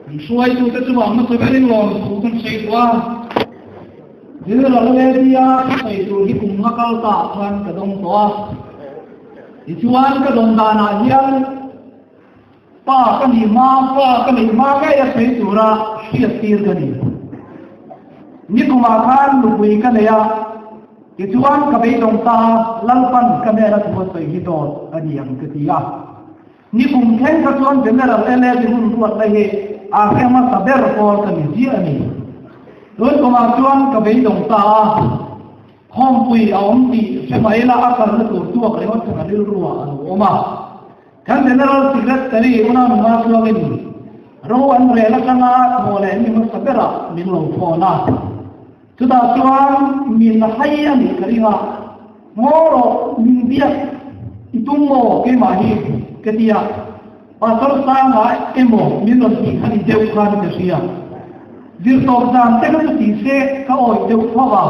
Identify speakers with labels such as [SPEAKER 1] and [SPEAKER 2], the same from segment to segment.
[SPEAKER 1] Kan hruaitute chungah hmasa berin lawmthu kan sawi duh a. General Lady-a thusawi tur hi kum nga kal ta ah khan ka dawng tawh a. Tichuan ka dawn danah hian pa ka nih hma, fa ka neih hma ngei a sawi tura hriattir ka ni. Nikumah khan nupui ka nei a, tichuan ka beidawng ta a, Lalpan ka hnena thu a sawi hi dawt a ni ang ka ti a. Nikum thleng kha chuan General LAD hun ruatna hi a hre hmasa ber pawl ka ni ziah a ni. Tun kumah chuan ka beidawng ta a, khawmpui a awm tih hre mai ila a kalna tur tuak ringawt kha ka rilruah a lo awm a. Kan General Secretary Una Nunga chuangin ro an rel atanga thaw leh ni hmasa berah min lo phone a. Chutah chuan min hai a nih ka ring a, Ngaw rawh, min biak i tum maw keimah hi? ka ti a, Pastor Sanga emaw min rawn tih kha ni deuh khan ka hria. Zirtawp dan te kha chu ti se ka awih deuh tho a,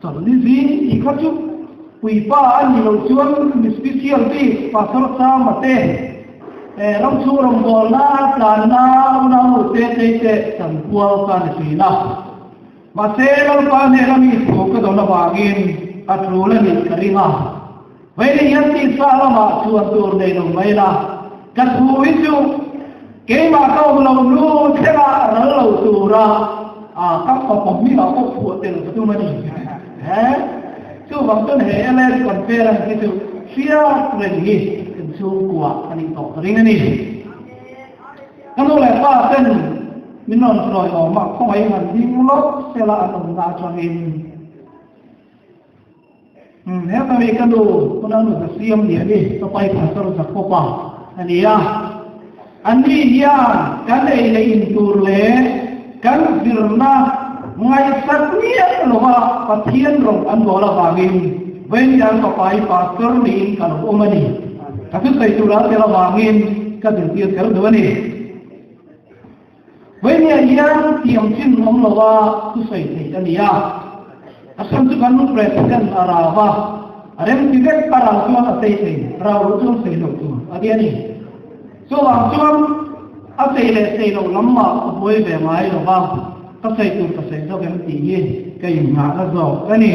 [SPEAKER 1] chawlhni zing tih kha chu puipa a nih loh chuan mi special bik Pastor Sanga te ram chhung rawngbawlna tlanna unau te tei te chanpual ka ni thin a. Mahse, Lalpa hnena mi thu ka dawn avangin a tul a nih ka ring a. Vawiin hian tisa lamah chuan tur nei lo mai la, ka thu hi chu keimah ka awm lo nu thlengah ral lo tura ka fapa hmingah pawh phuah tel ka tum a ni. He chuvang chuan he LS conference hi chu hriat reng hi kan chhungkua a nih tawh ka ring a ni. Ka nu leh pa ten min rawn sawi awm a, khawngaih han ding lawk sela an awmna atangin Umm heta mi ka nu huna nu ka siam ni a ni, ka pai pastor Jakob-a a ni a. Ani hian kan ei leh in tur leh kan zirna ngaihsat miah lova Pathian rawng an bawl avangin Vawiin papai pastor niin ka lo awm a ni. Ka thusawi tur a tel avangin ka zirtir kher duh a ni. Vawinia hian tiang chin awm lova thusawi theih a ni a. A chhan chu kan President a rau a, a remti vek a rau chuan a sei thei, rau loh chuan sei loh tur a ti a ni. Chuvang chuan a sei leh sei loh lam mah a buai ve ngai lo va, ka sawi tur ka sawi zawk em tih hi ka innghahna zawk a ni.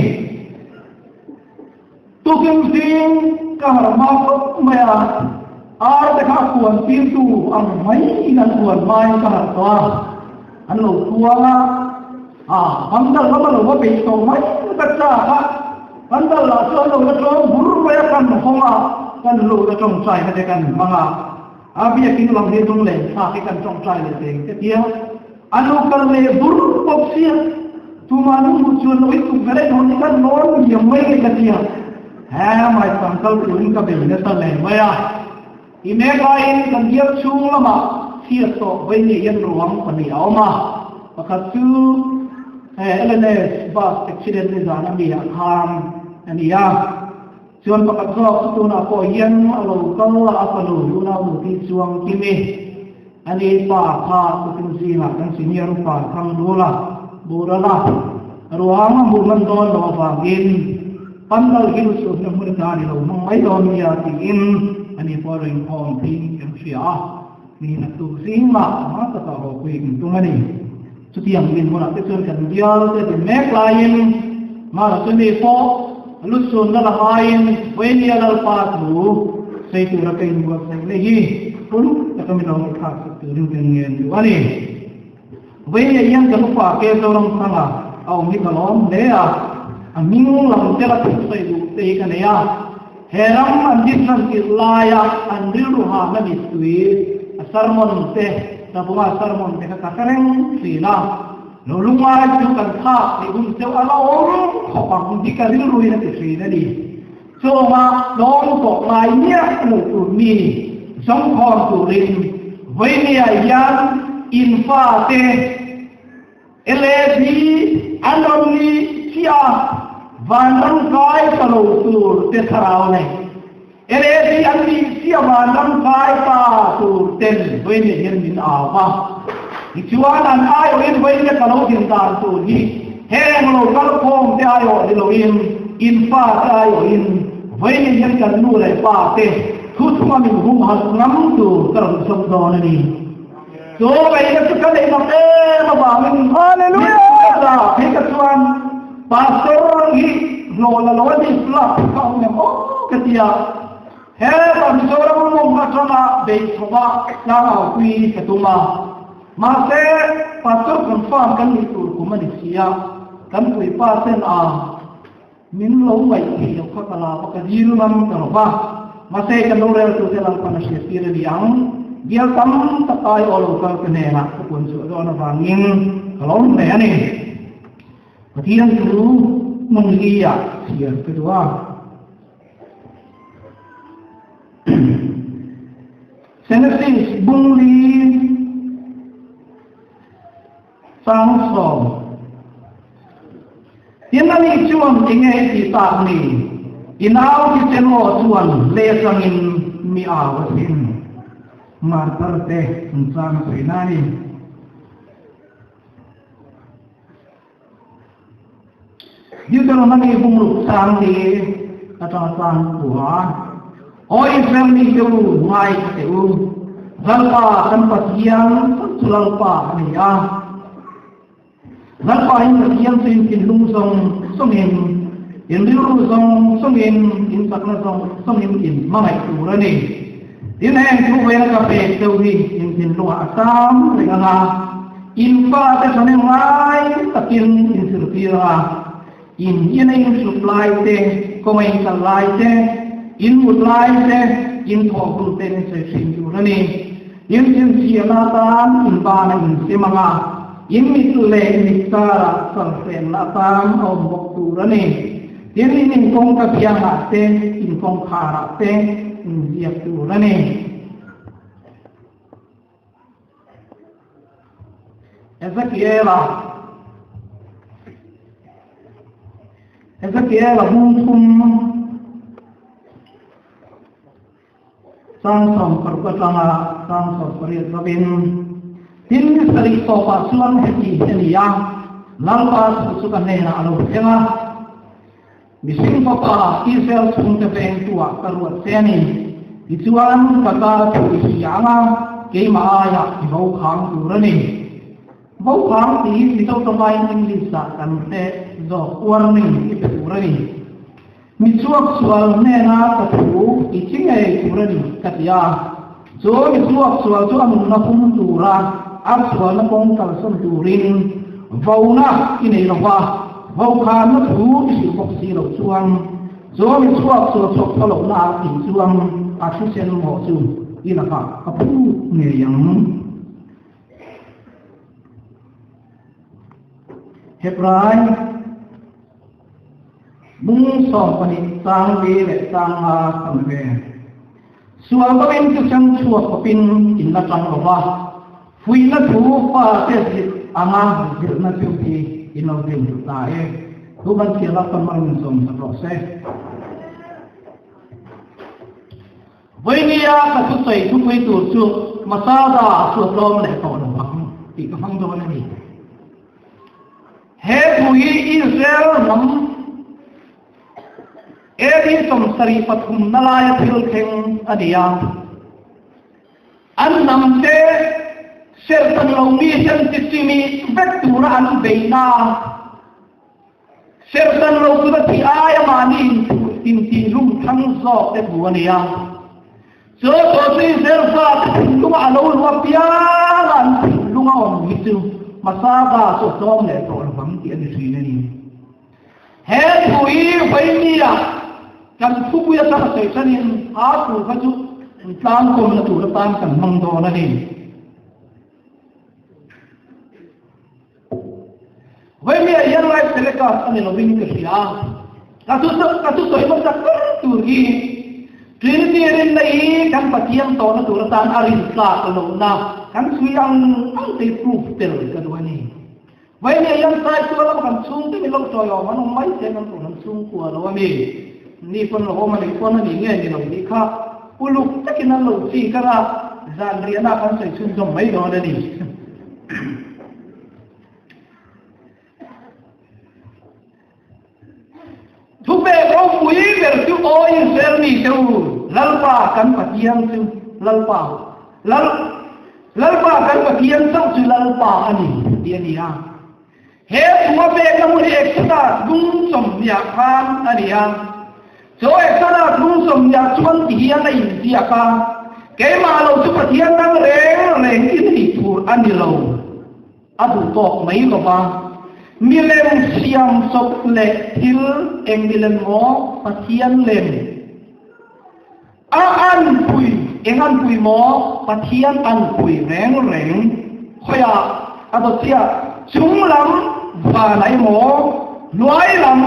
[SPEAKER 1] Tukin zing ka harh hma khawp mai a, ar te kha a kuan tirtu ang maiin an kuan hmain ka harh tawh a, an lo kuang a, a bandal lam a lo va beih tawh mai ka chak a, bandal lah chu an lo la tlawm bur mai a, kan hawng a, kan lo la tawngtai na te kan hmang a, a biakin lam hi lung len thlak hi kan tawngtai leh teng te tia, a lo kal leh bur bawk sia. Tumah nu hmuh chuan lo i tuk ve reng hawn i kan lawn liam mai nge ka tia. He mai sang kal turin ka bei nasa hle mai a. I mek laiin kan biak chhung lamah chhiat tawh vei ngei hian ruang pahnih a awm a. Pakhat chu he LNS bus accident nizan a mi ah khan a ni a. Chuan pakhat zawk chu tunah pawh hian a lo kal a, a fanu unau nu tih chuang Kimi. A ni pa kha tukin zingah kan senior upa Thangdula boral a, ruang a hmuh hman dawn loh avangin Pandal Hill suhna hmun atan i lo hmang mai dawn nia tiin a ni pawh a rawn inkhawm phei kan hria a, ni naktuk zingah hma takah haw pui kan tum a ni. Chutiang dinhmunah te chuan kan bial te din mek laiin Mara chu mi pawh lusunna la ngaiin Vainia Lalpa thu sei tura ka inbuatsaih leh hi uluk taka min lo ngaihthlak sak turin kan ngen duh a ni. Vainia hian kan upa ke Zoramthanga a awm hi ka lawm hle a, a hming lam tela thusawi duh te hi ka nei a. He ram an dinhran tirh laia an rilru hahna mittui a sermon te, Tabunga sermon te kha ka hre reng thin a. Lo lungai chu kan thlak theih hun cheuh a la awm khawp ang hi ka rilruin a ti thin a ni. Chawnga tlawm tawh ngai miah lo tur mi zawngkhawm turin Vawinia hian in fate, LAD an rawn ni chiah a, vanram kai ta lo tur te thlarau nei. LAD an nih chiah vanram kai ta tur ten vawiin hian min au a. Tichuan an aiawhin vawiin ka lo din dan tur hi heng lo kalkhawm te aiawh ni loin in fa te aiawhin vawiin hian kan nu leh pa te thuchhunga min humhalh ngam tur ka rawn zawm dawn a ni. Chu ngaihna chu ka neih mak em avangin
[SPEAKER 2] Hallelujah!
[SPEAKER 1] Phei ka chuan Pastor hi hlawh la lo a ni lak ka awm em aw ka ti a. Heta Mizoram mawng atanga beih chho a tlangau pui ka tum a. Mahse Pastor confirm kan nih tur kum a ni si a, kan puipa ten a min lo ngaih theih loh kha ka la va ka dil ngam ta lo va. Mahse kan rorel tute Lalpan a hriattir a ni ang. Bial tam tak ai aw lo kal ka hnenah ka puan chhuah dawn avangin ka lawm hle a ni. Pathian chu hmun li ah chhiar ka duh a. Genesis bung li chang sawm. Tin ani chuan enge i tih tak ni? I nau thisen aw chuan lehchangin mi au a thin. Martar te chungchang a sawi na a ni. Deuteronomy bungruk chang hi atanga chang kua. Aw Israel mi te u, ngai ka teh u. Lalpa kan Pathian chu Lalpa a ni a. Lalpa in Pathian chu in thinlung zawng zawngin, in rilru zawng zawngin, in chakna zawng zawngin in hmangaih tur a ni. Tin heng thu vela ka pek deuh hi in thinlungah a tam reng ang a, in fate thahnem ngai takin in zirtir ang a, in ina in hrut lai te, kawnga in kal lai te, in mut lai te, in thawh hun te in sawi thin tur a ni. In chhinchhiahna atan in bana in sem ang a, in mit leh mit karah salhrenna atan a awm bawk tur a ni. Tin, in inkawngka biangah te, inkawngkharah te inziak tur a ni. Ezekiela Ezekiela bung thum Chang 16 atanga chang 18 lovin, Tin ni sarih tawpah chuan heti hi a ni a, Lalpa thu chu ka hnenah a lo thleng a, Mihring fapa Israel chhungte vengtuah ka ruat che a ni, tichuan ka kar thu i hria ang a, keimah aiah i vo khang tur a ni. Vo khang tih hi Mizo tawngaiin English-ah kan hre zawk, warning i pe tur a ni. Mi chhuak sual hnena ka thu i chi ngei tur a ni, ka ti a. Chu mi chhuak sual chu a nunna hum tura a sualna kawng kalsawn turin vona i nei lo va, vokhanna thu i hrilh bawk si lo chuan chu mi chhuak sual chhuak thaw lohna ah tih chuan a thisen mawh chu i lakah ka phut ngei ang. Hebrai. Bung 12 chang li leh chang nga kan ve. Sual deuhin chu chang chhuak khawpin in la chang lo va, fuihna thu fa te zilh anga zilhna chu hi in lo zil duh ta e. Thu kan chhiar a kan hmangin sawm sak rawh se. Vawinia ka thusawi thupui tur chu Masada chu a tlawm leh tawh lo ang tih ka hmang dawn a ni. He thu hi Israel hnam AD 73 na laia thil thleng a ni a. An hnamte serhtan lo mi ten tichimi vek tura an beihna Serhtan lo chu na thih aia mahni intihhlum thlang zawk te thu a ni a. Chu tawh chu Israel fate thinlunga a lo luh apianga an thinlunga awm hi chu Masada chu a tlawm leh tawh lovang tih a ni thin a ni. He thu hi Vawinia kan thupui atanga sawi thanin a thu kha chu tlangkawmna tur atan kan hmang dawn a ni. Vawinia hian live telecast a ni lovin ka hria a, ka thu ka thu sawi hmasa ber tur hi Trinity rinna hi kan Pathian tawhna tur atan a rin tlak lohna kan chhui ang ang te hi proof tel ka duh a ni. Vawinia hian sai chu lama kan chhungte min lo sawi awm an awm mai se kan tur an chhungkua lo a mi. Ni pawn lo awm a nih pawn a ni nge ni lo tih kha uluk takin an lo chik ang a, zan riahna kan sawi chhunzawm mai dawn a ni. Thupek ropui ber chu Aw Israel mite u, Lalpa kan Pathian chu Lalpa, Lal. Lalpa kan Pathian chauh chu Lalpa a ni tih a ni a. He thu a pekna hmun hi Exodus lung sawmhniah khan a ni a. Chu Exodus lung sawmhniah chuan ti hian a inziak a, Keimah lo chu Pathian dang reng reng i nei tur a ni lo. A duh tawk mai lo va, milem siam chawp leh thil eng milem maw Pathian lem a anpui, eng anpui maw Pathian anpui reng reng khawiah a dawt chiah, chung lam van ah emaw, hnuai lam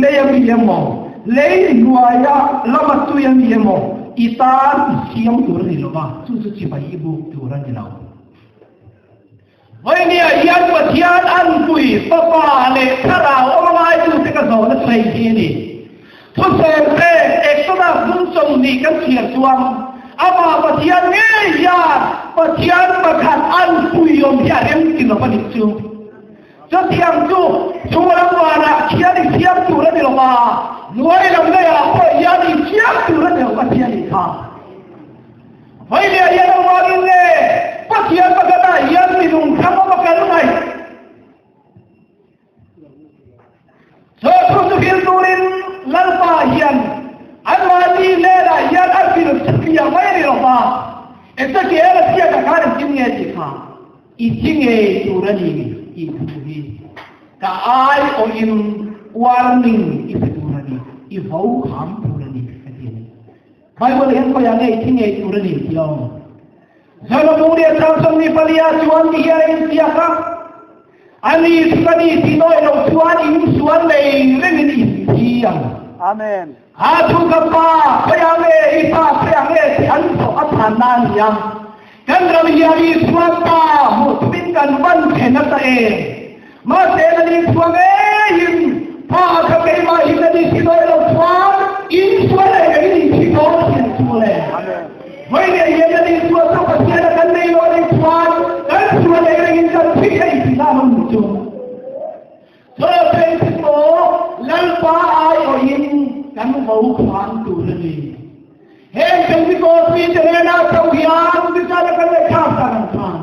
[SPEAKER 1] lei a mi emaw, lei hnuaia lama tui a mi emaw i tan i siam tur a ni lo va, chu chu chibai i buk tur a ni lo. Vawinia hian Pathian anpui Fapa leh Thlarau awm ngaitute ka zawhna sawi hi a ni. Thusawm te Exodus hnung 20 kan chhiar chuan amah Pathian ngei hian Pathian pakhat anpui awm hi a rem ti lo a nih chu. Chutiang chu chunglam vanah khian i siam tur a ni lo va, hnuai lam leiah pawh hian i siam tur a ni lo Pathian nih kha. Vawinia hian engvangin nge Pathian pakhatah hian minung thlang awm a kal ngaih? Chaw thu chu hil turin Lalpa hian anmahni hnenah hian a hrilh chutiang mai a ni lo va, Ezekiel a ziakah khan engtin nge tih kha i thi ngei tur a ni tih thu hi ka aiawhin warning i pe tur a ni, i vo kham tur a ni a ti a ni. Bible hian khawiah nge i thi ngei tur a ni tih a awm. Zalomoni a chang 24 chuan ti hian a inziak a, A ni chu ka ni tih nawi lo chuan in sual nei rengin in thi ang.
[SPEAKER 2] Amen.
[SPEAKER 1] A chu ka pa khawiah nge i pa khawiah nge tih an zawh a chhan na a ni a. Kan ram hian Isua pa hmuh tumin kan van thlen nasa em. Mahse na ni chhuah ngeiin pa kha keimah hi ka ni thi dawi lo chuan in sual leh ka in thi dawn thin chu le. Vawi leh hian na ni sual chu Pathian a kan nei lo anih chuan kan sual leh rengin kan thi thei tih na lo ni chu. Chaw thei thi maw Lalpa aiawhin kan vo khan tur a ni. Heng Pentecost mite hnenah chauh hian Bible kan ngaihthlak dan ang khan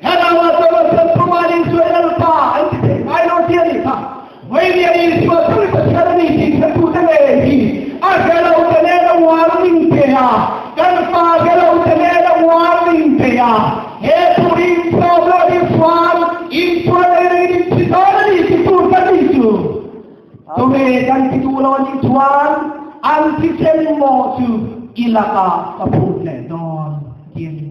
[SPEAKER 1] Thlarau ah chuan Pathian thumal Isua Lalpa an ti thei ngai lo ti a nih kha. Vawinia Isua chu i Pathian a ni tih hretute ngei hi a hre lo te nen a warning pe a, kan fa hre lo te nen a warning pe a, he thu hi inchawm lo nih chuan Isua lei rengin in thi dawn a ni ti tur kan nih chu. Tunge kan ti duh lo anih chuan an thisen mawh chu i lakah ka phut leh dawn ti a ni.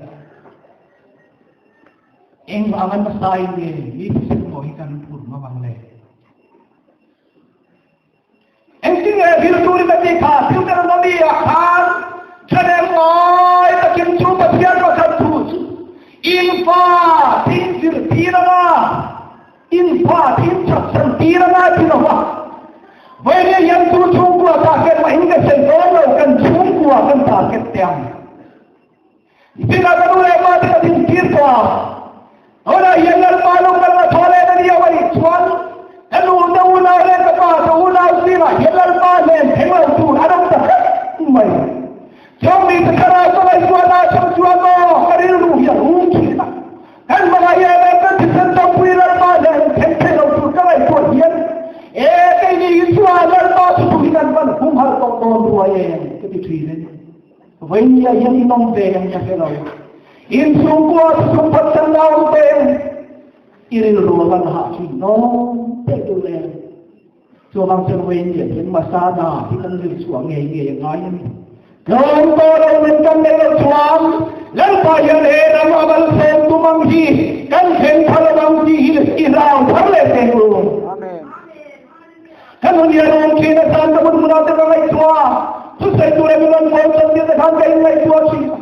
[SPEAKER 1] Eng vang an hmasain nge mi thisen mawh hi kan phur ngam ang le? Engtin nge thil turin a tih kha Deuteronomy ah khan thahnem ngai takin chu Pathian pakhat thu chu in fa thing zirtir anga In fa thin chak san tir a ngai ti lo va, Vawinia hian tu chhungkua target mah in ka sawi dawn lo, kan chhungkua kan target teh ang. Nichina ka nu leh pa te ka din tir tawh a, tunah hian Lalpa lo kal na thaw leh na ni a vaih chuan ka nu te unau leh ka pa te unau zingah hian Lalpa hnen thleng lo tur an awm ta hrep mai. Chawng mite thlarau ka ngaihtuahna ah chang chuan maw ka rilru hi a rum thin a. Kan hmangah hian e kan thisen tawpui Lalpa nen then theih lo tur ka ngaihtuah hian e keini Isua Lalpa chu duh hi kan van humhalh tawh dawn ruai em ka ti thin e. Vawinia hian in awm ve em ka hre lo. In chhungkua chu chhungkhat chan la awm ve em? I rilru a van hah thin dawn teh tur em? Chuvang chuan Wayne hian Masada hi kan zir chhuah ngei ngei a ngai a ni. Tlawm tawh lo min kan neih loh chuan Lalpa hian he ram a malsawm tum ang hi kan thleng pha lo ang tih hi i hlau thar leh teh u. Kan hun hi a rum thin a chan ka hmun hmunah te ka ngaihtuah a, thusawi tur em in rawn kawl chawp tir te khan ka inngaihtuah thin a.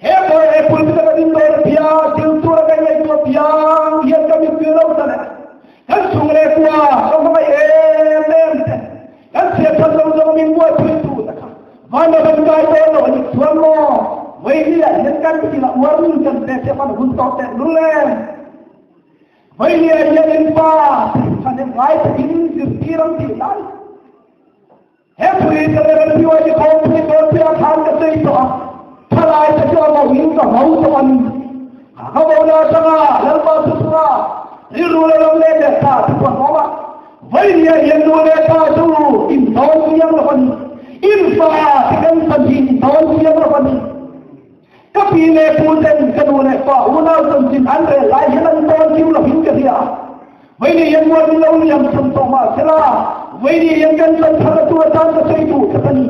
[SPEAKER 1] He pawi he pulpit a ka din dawn a pia, thil tur a ka inngaihtuah piang hian ka mittui lo ta leh. Kan chung leh kua ka hmangaih em em te, kan chhiat that lo zawng min buaipui tu te kha van a van kai dawn lo a nih chuan maw vawiin ah hian kan thil a uar nun kan pe che van hun tawh teh lul em. Vawiin ah hian in pa thahnem ngai takin zirtir ang tih lai. He pui ka le kan BYD khawmpui dawn pui a khan ka sawi tawh a, thalai te chu a mauhin ka vo tawh a ni. Ka bo na tanga lalpa thu thunga rilru lo lam le le ta thu pon ma vai nia hian nu le pa chu in tawn chiang lo ani in fa te kan san hi in tawn chiang lo ani ka pi le pu ten ka nu le pa unau chan chin an re lai hian an tawn chiu lo hin ka hria vai ni hian mual lo liam chan to ma sela vai ni hian kan chan thar tu atan ka sei tu ka tani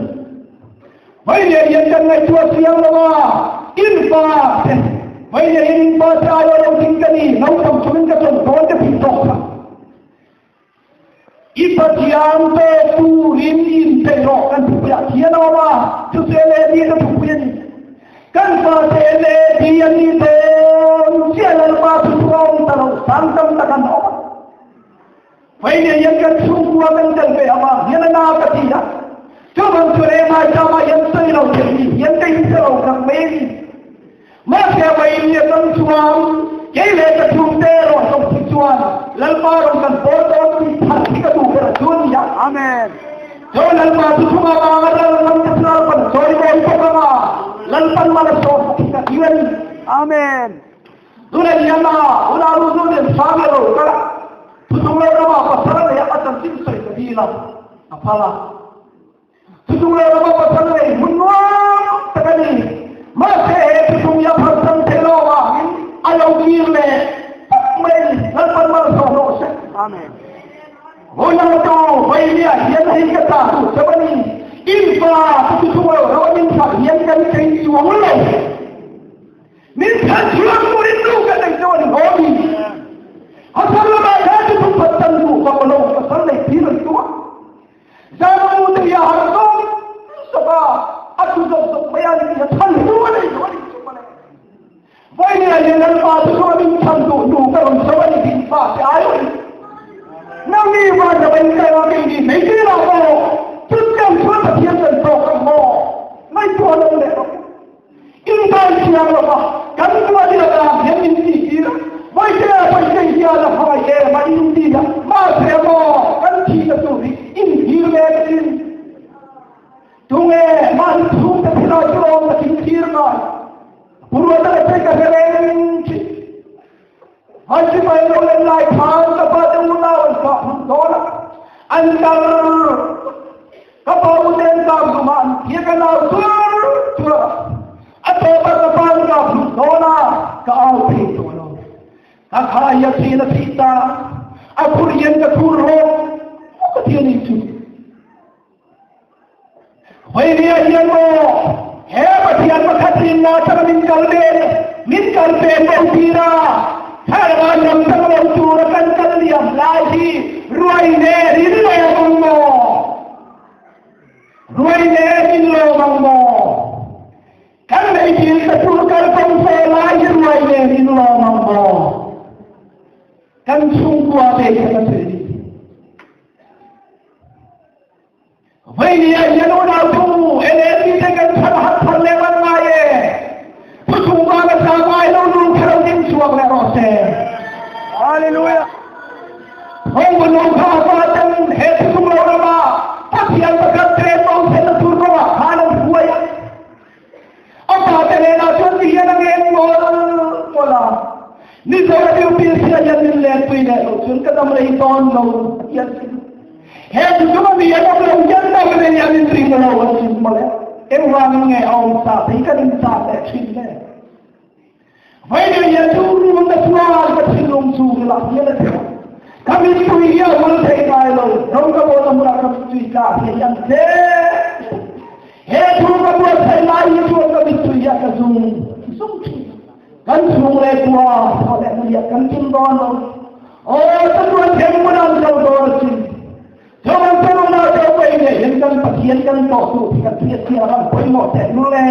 [SPEAKER 1] vai ni hian kan ngai tua chiang lo ma in fa te vai ni hian in fa te ayo lo ding ka ni nau tam chumin ka chon tawn te phi tok kha i pathian te tu rin in te ro kan thu ya thian ma chu se le ni ka thu pu ni kan fa te le di an ni te che lal pa thu ong ta lo sang tam ta kan o vậy ni yan kan chu kwa kan kal pe ama hian na ka ti ya chu ban chu re ma cha ma yan sei lo che ni yan kai se lo kak me ni ma se vậy ni kan chuam ke le ka chu te ro song chi chuan lal pa ro kan por to ti than ti ka tu ka chuan ya
[SPEAKER 2] Amen.
[SPEAKER 1] Jo lal pa chu ma ma ra lam ka lal pan soi bo ko ka ma lal pan ma la so ti ka iwan
[SPEAKER 2] Amen.
[SPEAKER 1] dule yana una ru du ne sa me ro ka tu tu le ra ma pa sa le ya chan chin soi ka di la a pha la tu tu le ra ma pa sa le mun no ta ka ni ma se he tu tu ya pha san te lo ma a lo ki le me lal pan ma so ro se
[SPEAKER 2] Amen.
[SPEAKER 1] Hona to vai nia hian hi ka ta tu sabani in fa tu tu lo ro min fa hian kan kai chuang lo min than chuang mu in nu ka nei chuan ho ni hasar la ba ya tu patan tu ka lo ka sar nei thi ro tu za mu te ya har to saba atu zo zo ma ya ni ya than tu nei tu ni tu ma ne vai nia hian lan pa tu min than tu nu ka ro sabani din fa se ayo ni 那你话就应该我给你没给老婆，这样说的天人做什么？没做能了，应该讲了吧？干过的了，人民地区了，为这为这家的话也没用的呀，马什么？干提的就是应提来的，东哎，马出的皮老就我们听听啊，不如那个这个人去。Haji mai lo le lai khan ka pa te una wan ka hun do la andar ka pa u den ka man ye ka na tur tur a to pa ka pa ka hun do la ka au thi to lo ka kha ya thi na thi ta a phur yen ka thur ro ka thi ni chu hoi ni yen mo he pa thian pa khat tin na cha min kal be min kal pe mo ti ra ถ้าเรายังต้องลงจูรกันกันเหลี่ยมลายที่รวยเนรินโลมังโมรวยเนรินโลมังโมกันในจีนตะจูกันคงเซลายที่รวยเนรินโลมังโมกันชุ่มกว่าเด็กกันสิไว้เนี่ยยันอุณาจูเอเลนี่จะกันทำหัดทำเลวันมาเย่ผู้สูงมาละสามายเราดูเขาดิ้นช่วงและรอเซ
[SPEAKER 2] Hallelujah.
[SPEAKER 1] ห้องบนลงข้าฟ้าจังเหตุสุโรนมาถ้าเพียงประกาศเตรนมองเห็นทุนก็ว่าหาลงหวยเอาตาเตเลนาชนที่ยังเงินมอลมอลานี่จะว่าที่เสียยันเลนตุยเนี่ยชนก็ทำไรตอนเรายันเหตุสุมียังเรายันเราเป็นยันริงเราวันชิมมาแล้วเอ็มวางไงเอาสาธิกันสาแต่ชินเนี่ยไว้เดี๋ยวยันชูรู้มันจะว่าก็ชิลงชูเวลาเยอะเลย kami tuya wala tay kayo rong ka mo na mula kami tuya yan te he tu ka mo tay lai tu kami tuya ka zum zum kan chung le tua sa le mu ya kan kim don lo o ta tu them mo na lo do chi jo man te mo na jo pai ne yen kan pathian kan to tu ka thia thia ran poi mo te nu le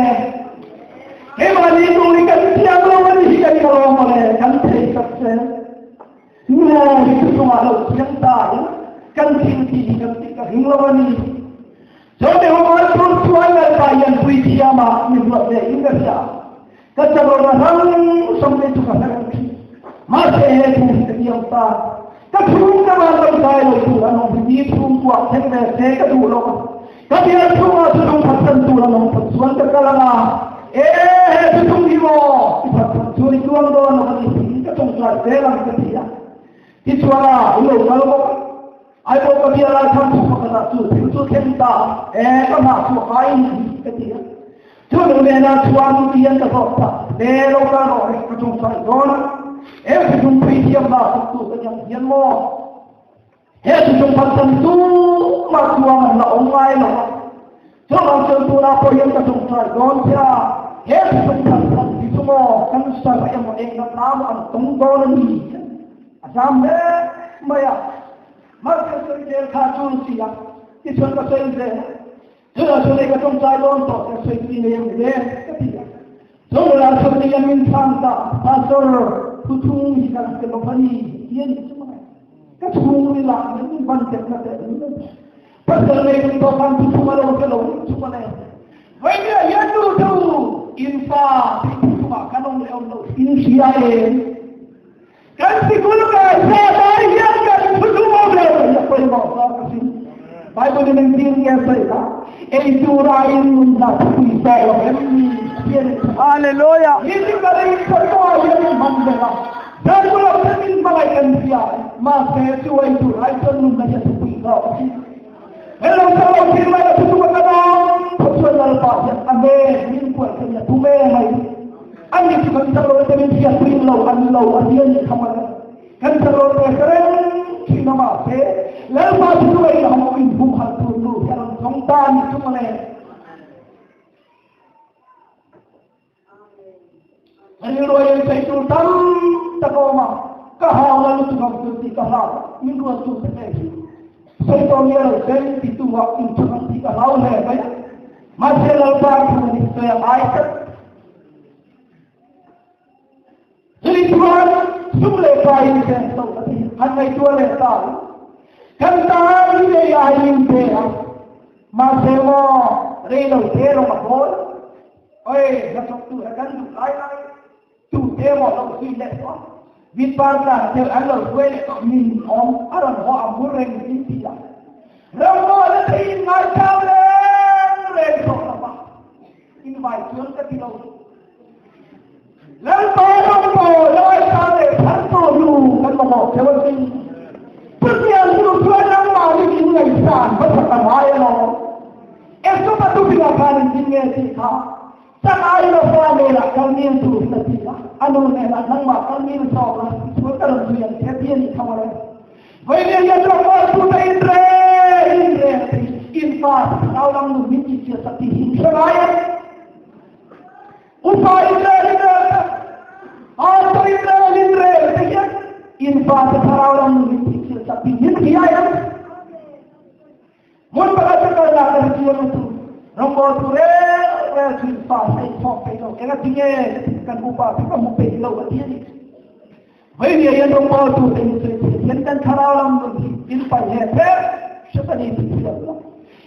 [SPEAKER 1] he ma ni tu ni kan thia lo ni kan ko lo mo le kan thei sak se งูที่ตัวเราเสียงตายกันทิ้งที่กันติกันหิงละวันนี้จนเดี๋ยวมันทุนชวนกันไปยังคุยเทียมามีหัวใจอินเดียก็จะรอรังสมเด็จทุกคนมาเสียทุกเทียมตาก็ทุ่งกันมาเราใจเราดูแล้วน้องมีทุ่งตัวเทงเทก็ดูโลกก็เดียวทุ่งมาทุ่งพัฒนตัวน้องพัฒนสวนกันละมาเอ๊ะทุ่งที่โมพัฒนส chuan i chuang dawn lo a ni tiin ka tawngtai zel ang ka ti a. Tichuan a, i lo kal bawk a. Aibaw ka bia lai khan thu pakhatah chu thil chu thleng ta e, ka nghah chhuah ngai a ni ka ti a. Chu nu nena chuan tian ka zawt ta, Le lo kal rawh le, ka tawngtai dawn a. He thuthlung pui thiamna thawktu ka ni ang hian maw? He thuthlung phatsan chu mah chuang an la awm ngai lo a. Chuvang chuan tunah pawh hian ka tawngtai dawn che a, he thuthlung phatsan hi chu maw cancer emaw eng natna emaw an tawng dawn a ni hian a zam hle mai a. Mahse sawi zel kha a tul si a, tichuan ka sawi zel a. Chutah chuan hei ka tawngtai dawn tawh ka sawi chi nei ang le ka ti a. Chawlhah chuan hei an min chhang ta, Pastor, thuthung hi kan hre lo a ni ti a nih chu mai. Ka chhungril ah hian min ban tet na teh lul a ni. Pastor nei tum tawh khan thuthung a lo hre lo nih chu mawle. Vawinia hian nu chu in fa tih thuthung ah kan awm leh awm lo in hria em? Kan sikul kai zat ai hian kan thuthung awm lo tih a pawimawh zawk asin. Bible in engtin nge a sawi kha? Ei tur aiin nun dah thupui zawk lo em ni? Ti a ni.
[SPEAKER 2] Hallelujah!
[SPEAKER 1] Nitin ka lei sawi kawngah hian in hman ber a, Bible ah hian min hmangaih kan hria, mahse chu ei tur ai chuan nun dah hi a thupui zawk asin. Hello chang lo thil mai a thuthung a kan awm phawt chuan Lalpa hian a hmel min kuai kha nia tum em mai. An ni chu kan chak lo te min hriat pui lo an lo a ti a nih kha mawle. Kan chak lo te ka reng thin a mahse Lalpa chu chu ei ang in humhalh tur nu hi a rawn zawng ta a nih chu mawle. Rilru a insawi tur tam tak a awm a, ka hau la lutuk ang chu tih ka hlau a, min ruat tur te ngei hi sawi tawh nia lo sen ti tu ah inchhung ang tih ka hlau hle mai a, mahse Lalpa thu a ni sawi a ngai tlat. Chumi chuan sum leh pai in chen so a ti, han ngaihtuah leh ta u. Kan tan hi lei ai in pe a, mahse maw rei lo te rawng a bawl. Oi, hnathawk tur a kan duh lai lai tu te maw lo zui leh tawh a, vin par tlan tel an lo hruai leh tawh min awm a rawn haw a mu reng in ti a. Ram maw la thei in ngaithla reng reng tawh lo va, in vai chuan ka ti lo. Lalpa rawngbawl laisa leh thar tawh nu kan mamawh theuh a sin. Chutiang tur chuan nangmahni in ngaihsan hmasa ta ngai alawm. Esopa tupinah khan engtin nge tih kha Changai Lofa hnenah kal mil tur in a ti a, a nu hnenah nangmah kal mil zawk la, tichuan ka rawn zui ang che ti a nih kha mawle. Vawiin hian rawngbawl tute in re in re a ti, in pa thlarau lam nun min tihchhiatsak tih hi in hre ngai em? Upa Israel Israel te, Pastor Israel Israel te hian in fate thlarau lam nun in tih thil sak tih hin hria em? Hmun pakhat te kalna ka hre chiang lutuk. Rawngbawl tu rel rel chu in fa hei thawk peih lo. Enga tinge kan upa te ka hmu peih lo a ti a ni. Veinia hian rawngbawl tu te in sawi thei hian kan thlarau lam nun hi in paih he pher hret a ni tih hriat la.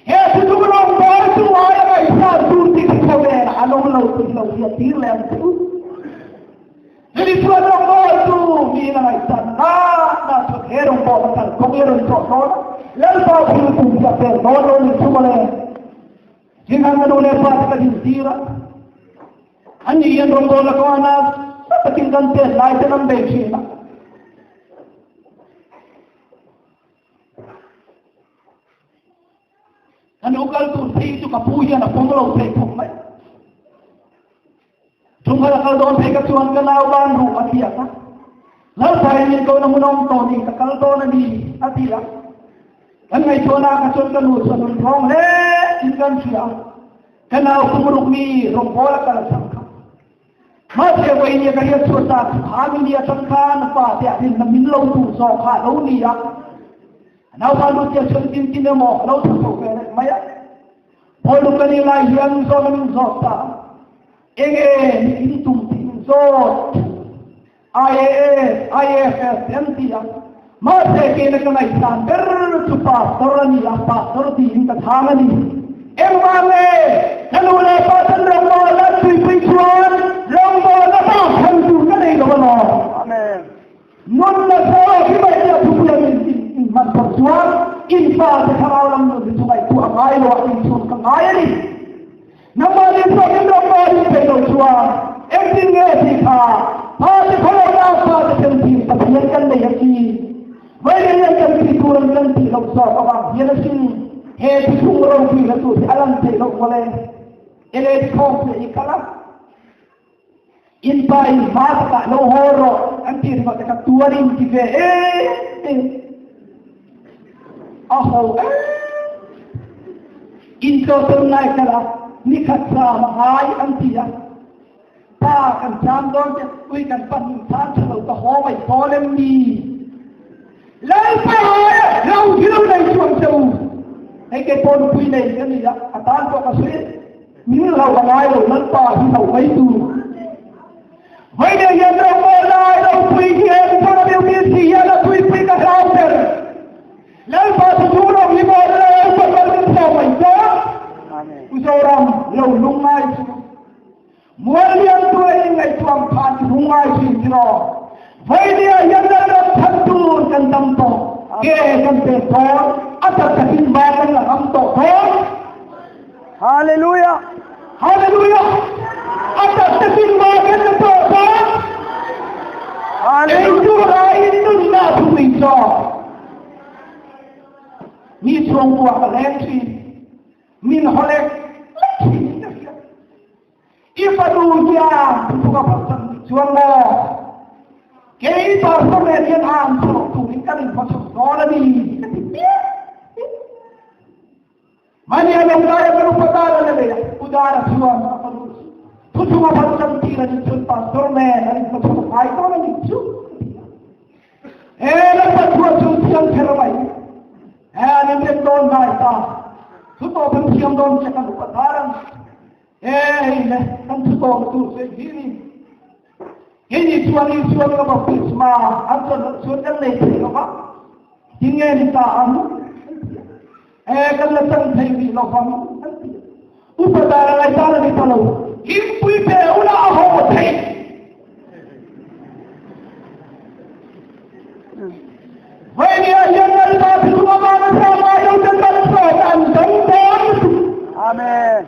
[SPEAKER 1] He thuthung rawngbawl tu aia ngaihsan tur tih hi khawvel ah an awm lo tih hi lo hriat tir leh ang che u. Chumi chuan rawngbawl tu miin a ngaihsan na na chuan he rawngbawl a kal kawng hi a rawn zawh dawn a, Lalpa thil tum hi a pek dawn lo ni chu mawle. Zinghan ka nu leh pa te ka din tir a. An ni hian rawngbawlna kawngah nasa takin kan tet lai ten an bei thin a. Kan lo kal tur phei chu ka pu hian a pawm lo thei khawp mai. Thunghal a kal dawn phei ka chuan ka nau ban ruh a thiak a. Lalpa in min ko na hmunawm tawh ni ka kal dawn a ni a ti a. Kan ngaihtuahna ka chuan ka nu chuan rawn thawng hle in kan hria a. Ka nau kum ruk mi rawngbawl a kal chang kha. Mahse vawiin ka hriat chhuah ta chu kha mi ni atang khan pa te ah rinna min lo duh zawk kha a lo ni a. A naupa nu tia chuan tin tin emaw a lo tha chho ve leh mai a. Pawl lu ka nih lai hian zawm an inzawt ta a. Enge ni in tum tih in zawt. IAS, IFS te an ti a. Mahse keina ka ngaihsan ber chu Pastor a ni a, Pastor tiin ka chhang a ni. Engvang nge ka nu leh pa ten rawngbawl an tuipui chuan rawngbawlna bak thlan tur ka nei lo alawm.
[SPEAKER 2] Amen.
[SPEAKER 1] Nunna zawk hi mai nia thupui an in hman phawt chuan in fate thlarau lam nun hi chu ngaihtuah a ngai lo a, inchhun ka ngai a ni. Nangmah nih pawhin rawngbawl in peih loh chuan engtin nge tih kha Pa te kholo na pa te chen thi pathian kan nei a chi vai le yan kan ti turan kan ti lo so ka wang hian a sin he ti thung ro pi la tu alam te lo mole ele khong te i kala in pa in ma ta lo ho ro an ti ri ta ka tuarin ti ve e a ho e in to ton nai kala ni khat sa ma hai an ti ya pa kan cham don te ui kan pan than chalo ta ho mai polem ni แล้วไปเราที่เราในช่วงเจ้าให้แกปนคุยในกันนี่ละอาจารย์ก็กระซิบมีเราอะไรเรานั้นป่าที่เราไม่ดูไม่ได้ยันเราโมได้เราคุยเกียร์พระเดียวมีเสียเราคุยคุยกับเราเถอะแล้วพอจะดูเรามีโมได้เราเป็นคนสมัยเจ้าอุศรามเราลุงไม่มวยเลี้ยงตัวเองในช่วงผ่านลุงไม่สิ่งที่เราไม่ได้ยันเราทันตูกันดำโตเกกันเตะโตอัตตะกินบากันละดำโตโต
[SPEAKER 2] ฮาเลลูยา
[SPEAKER 1] ฮาเลลูยาอัตตะกินบากันละโตโต
[SPEAKER 2] ฮาเลลู
[SPEAKER 1] เอ็งดูไรนุ่นน่าทุยจอมีช่วงตัวกระแรงทีมีหอเล็กอีฟาดูยาทุกข์กับสันช่วงโมเกย์ต่อสู้เรียนอ่านสรุปถูกกันอีกพอสมควรดีมันยังได้ไม่รู้ประดาเลยอุดาระชวนทุกทุกวันจันทร์ที่เราจะชุดปัสสาวะแม่เราจะชุดไฟก็ไม่ชุดเออแล้วก็ชวนชุดเทียมเทระไปเออนี่เป็นโดนได้ตาชุดโตเป็นเทียมโดนจะกันอุปทานเออเนี่ยทั้งชุดโตตัวเสียทีนี่ini suami suami ka baptisma at suan kan nei thei lo ba tinge ni ta am e kan la chang thei bi lo fam upadara lai ta ni ta lo kim pui pe ula ho thei vai ni a yan nal ba thu ma ma sa ma yo chan ba so an dang don
[SPEAKER 2] Amen.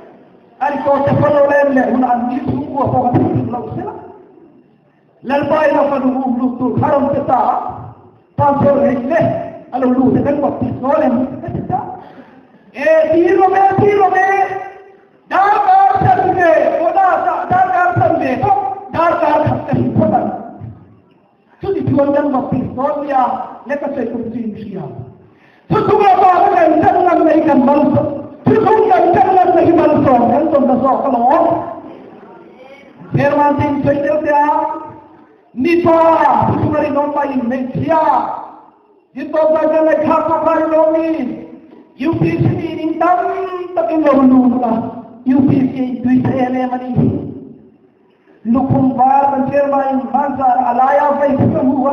[SPEAKER 1] Ari ko te falo le le un an ni su ko ko ka lo se la ลัลบายเราฟันหูลูกตัวคารมตาตาโซเรเลอลูลูเต็มบักติโซเลมตาเอตีโรเมตีโรเมดาการสันเวโอดาดาการสันเวดาการขัดกันพตันชุดที่ชวนกันบักติโซเลียและก็ใส่กุญจีนเชียชุดทุกเราบอกกันจังนั้นในกันบัลชุดทุกกันจังนั้นในบัลสองกันตนตะสอกหลอเฮรมันติงช่วยเดียวเดียวนี่ตัวผู้ชายน้องไปในเชียยิ่งตัวไปกันเลยข้าก็ไปน้องนี่ยูพีซีนี่ตั้งตะกินลงดูนะยูพีซีดุยเซเลมันนี่ลูกคุ้มบ้านมันเชื่อมาอินบ้านซาอะไรเอาไปที่หัว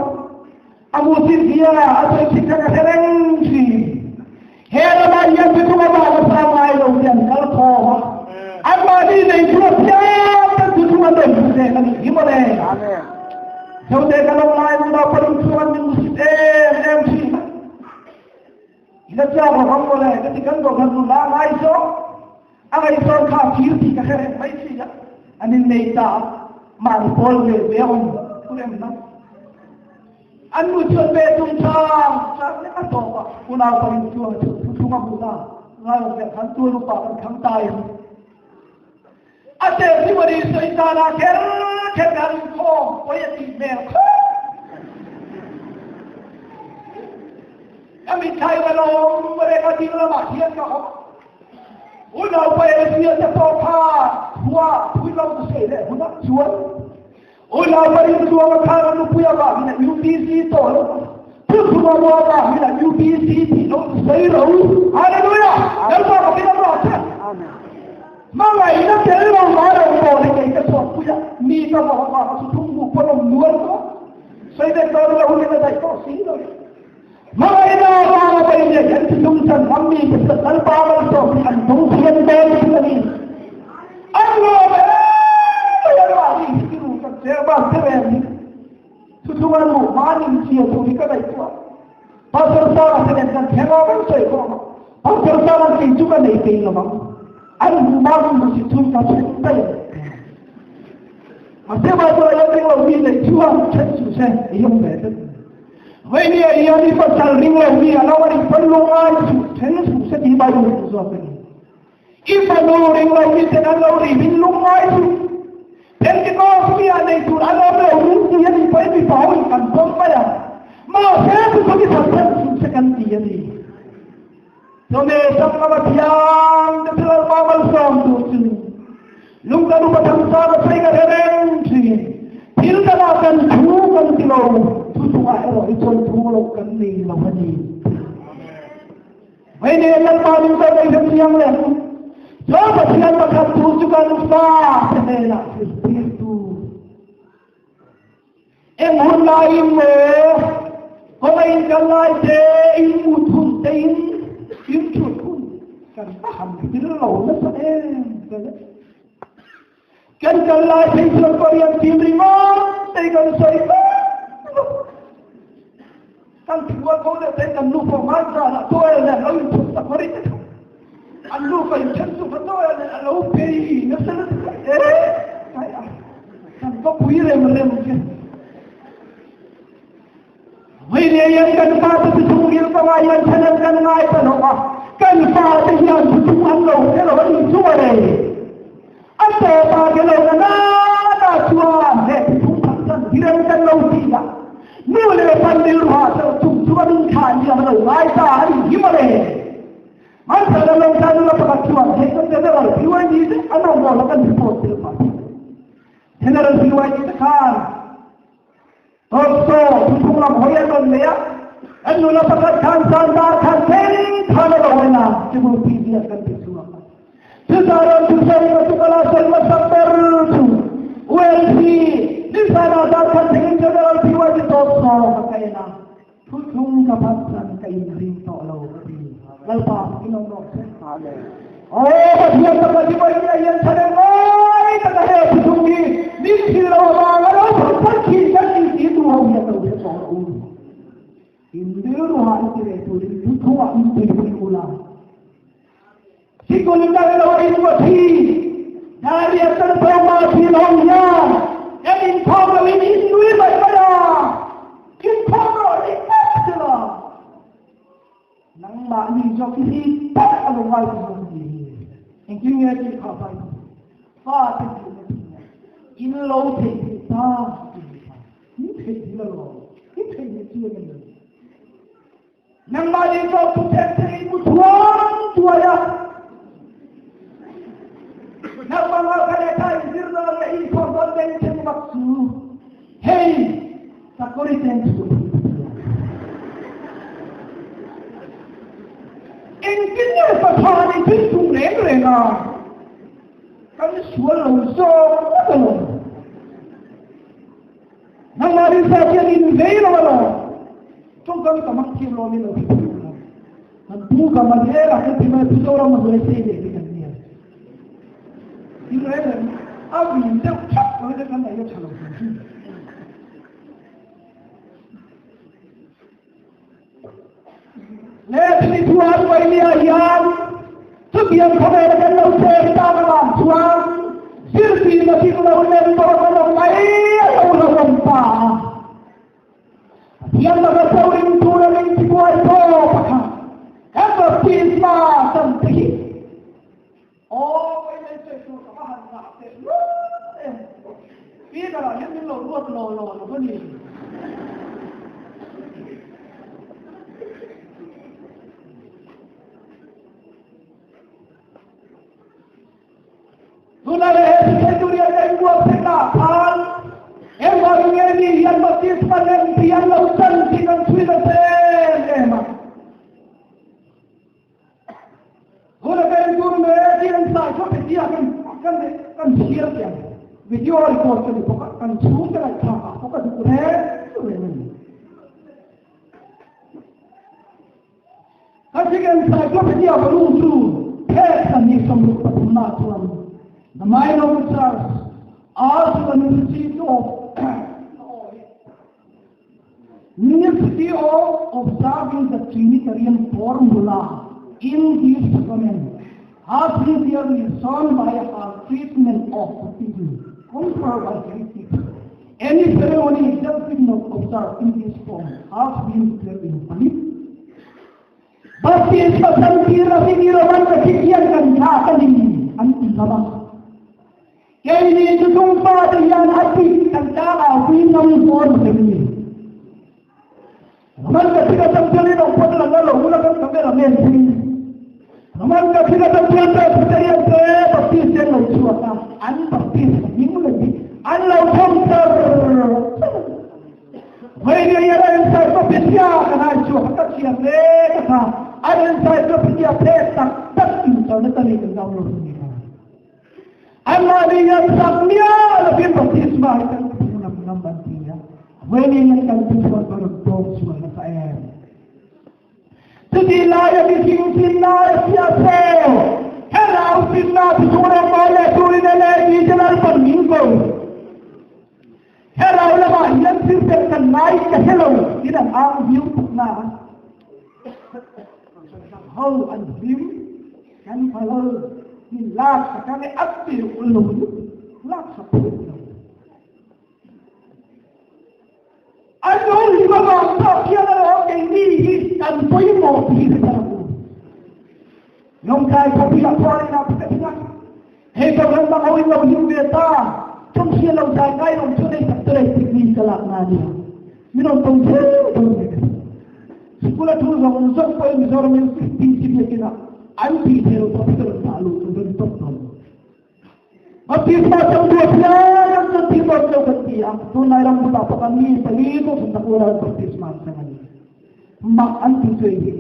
[SPEAKER 1] อามุสิเดียอาศัยสิกะเทรงชีเฮรมายันที่ตัวบ้านสามายลงยันกัลคออันมาดีในตัวเจ้าที่ตัวเดินเดินกันยิ่งมาเลย Sau de kalau lain na perempuan ni mesti MC. Ila cha ro ram boleh ka tikan do kan la ngai so. Angai so kha phir ti ka khere mai si ya. Anin nei ta man pol ve ve on kurem na. An mu chon be tum cha cha ne ka to ba una perempuan chu chu ma bu na. Ngai ve khan tu ru pa kan khang tai. Ate si mari so ita la kher แค่การพ่อโอ้ยตีแม่ก็มีใครมาลงมาเลยก็ทิ้งละมาเทียนก็เขาอุ้ยเราไปเสียจะต่อผ้าหัวคุยเราเสียเลยหัวชวนอุ้ยเราไปตัวมาข้าเราคุยว่ามีแต่ยูพีซีต่อแล้วพูดตัวว่ามีแต่ยูพีซีที่เราใส่เราอะไรด้วยอ่ะแล้วก็ไม่ต้องรอใช่มาไงนั่นเดี๋ยวเรามาเราบอกในใจจะสอบคุยมีก็บอกว่าสุทุ่งบุพลมนวลก็ใส่ได้ตอนเราเนี่ยได้ก็สีเลยมาไงน่ามาไปเนี่ยฉันที่ทุ่งฉันทำมีเป็นสันปามันสอบอันทุ่งเทียนเดินที่นี่อันโลเอ้ยว่าที่ที่รู้กันเจ้าบ้านเจ้าแบบนี้ทุกวันหมู่บ้านนี่เชียร์ตัวนี้ก็ได้ตัวพอเจ้าบ้านเนี่ยจะแข่งกันใส่ก็พอเจ้าบ้านที่จุกันในตีนหรอมั้งอันบ้านมันสิทุนกับไป Ma se ba to ya ring lo mi nei chuan chen su se i yong ve te vậy ni ya ni pa chal ring lo mi ala wa ri pan lo ai su chen su se ti ba yu zo pe i pa no ring lo mi te an lo ri bin lung ai su pen ki ko mi a nei tu ala lo ru ti ya ni pa mi pa ho kan pom pa ya ma se tu ko ki sa chen su se kan ti ya ni cho me sam ma thiang te thil ma mal som tu chu lung ka nu pa tham sa ba sai ka reng chi thil ka la kan thu kan ti lo thu thu a ro i chon thu lo kan ni lo ma ni vậy nên lần ba chúng ta đây rất chiang le cho bà thiang bà khát thu chu kan fa thế này là ti tu em hun lai im me có mấy cái lai thế im mu thun te im im chu thun kan pa ham ti lo na sa em kan kan lai thei chuan Korean team ringawt te kan sawi kan thua ko le te kan nu pa man za la to le lo in thut ta kori te an nu pa in chen su pa to le lo pe na se le eh ai a kan ko pui rem rem che vì le yan kan pa te chung gil ka wa yan chanan kan ngai pa no a kan pa te hian chung an lo ke lo ni chu re an te pa ke lo na na chuan he chung thang chan hiren kan lo ti ya nu le pan dil ru ha cha chung chu an khan ya lo ngai ta ani hi ma le man sa la lo ta lo pa chuan he kan te la pi wa ni an ro lo kan report te pa general pi wa ni khan to chung lam hoi an le ya an nu la pa khan san dar khan sen than lo na chi bu pi dia kan ti chu Secara susah itu kalau saya sampai tu, ULC di sana datang dengan general PY di top so kaya thung kapat san kai ring to lo lalpa inong no oh pathian ta ka di bai ya yan thane ngai ta ka he thung ni ni thil lo ma la lo phat khi chan ni ti tu ho ya to se so u in dil ru ha ti re tu ri thu thu a in ti ri u la Sikul na lo in wa thi dari asan pa ma thi lo ya em in thong lo in in nui bai ba da in thong lo ni ta che lo nang ma ni jo ki hi ta ka lo wai ko ni en ki nge ti kha pai fa te ti ne in lo the ti ta ni the ti lo ni the ni chi ne nang ma ni jo tu the the mu thuang tua ya nang ma nga ka le ta zir lo le in thong don ben chen bak su hey ta kori ten su in kin ne pa tha ni tin tung reng reng a kan sual lo so ka lo nang ma rin sa chian in vei lo lo trong kan ka mak thiam lo mi lo thi kan pu ka ma he la ka ti ma pu so ra ma le se de kan ni in reng reng a vi deuh thap ko de kan nei cha lo su le thi thuan wai lia hian chu biang khawvel kan lo che ta ka lam chuan zir ti na ti lo len to ka lo mai lo lo rom pa hian la ka chaurin tu la ling ti buai to pa kha kan ba ti ma tam ti o wai le che tu ka ma han na te lu pi da la hian min lo ruat lo lo lo ko ni Tuna le he ti thei turi an en buat se na phan em wa nge ni hian baptisma lem ti an lo chan ti kan thui na se em a Tuna ka en tur me ti an sai cho pe ti a kan kan kan thiar tiang video record kan ni poka kan chung ka lai tha a poka du re re ni Kan si kan sai cho pe ti a ba lung chu phe kan ni som ruk pathum na chuan The minor church asked the necessity of observing the Trinitarian formula in this sacrament has been clearly shown by her treatment of the people. Confer by heretic. Any ceremony that did not observe in this form has been declared invalid. Baptisma chantir a si Roman Catholic hian kan thlak a ni an ti ngam a. Keini chu chungpa te hian a dik kan tlangau pui ngam dawn lo ni. Roman Catholic atang chuan in awm phawt lang a lo la kan camera men thing. Roman Catholic atang chuan Presbyterian te Baptist te an lo chhuak a, an Baptist hming leh hi an lo thawm char char. Vawiin hian a encyclopedia kan ai chhuak a, ka chhiar hle ka tha. An encyclopedia phek tak tak internet a ni kan download a ni kha. Anmahni hian sak miah lovin baptisma hi kan phu ngam ngam an ti a, vawiin hian kan pu chhuat a rawn tawng chhuah nasa em. Chutih laia mihring sinna a sia che, thlarau sinna chu chu rawngbawl leh turin e leh ti che Lalpan min ko. Thlarau lamah hian thil pek kan ngai ka hre lo tin an ang viau tak na a. Ho an hlim kan phalo min lak sak ang e a ti ul lo lak sak phut lo. An lo hlim avang pawh khian a lo keini hi kan pawimawh tih hi ka hre lo. Lawngtlai khawpuiah khuarin ah ka thing a, hei Kohhran dang ho in lo hlim ve ta, chung hria lo zai ngai awm chu nei tak te leh tik mi ka lak na nia, min rawn to zel dawn ve ka ti. Sikul a thu zawng zawng pawhin Mizoram in PC biakin ah an tih theih loh pawh hi ka rawn dah luh tur ka ni tawp dawn. Baptisma chang duah phian an chuan thil dawn cheu kan ti a, tunlai ram kutah pawh kan mi pali pawh chhun tak ula baptisma an chang a ni. Mak an ti chu hi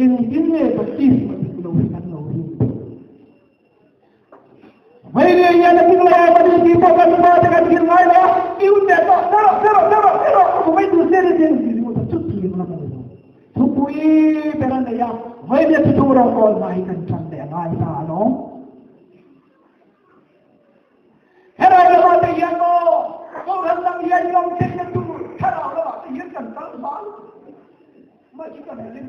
[SPEAKER 1] engtin nge baptisma dik lo hi kan lo rin theih? Vei ve hian a ding lo a ni tih pawh kan pa te kan thil ngai lo a, i un leh tawh, pe rawh, pe rawh, pe rawh, pe rawh, ka hmu mai tur che ni tiin an ti ringawt a, chutiang lam a ni lo. Thupui ber a nei a, vawiin chu chu rawngbawl hna hi kan tan leh a ngai ta alawm. Helai lamah te hian maw, Kohhran dang hian i awm theihna tur thlarau lamah te hian kan kal hma lutuk. Mah chu kan hlim.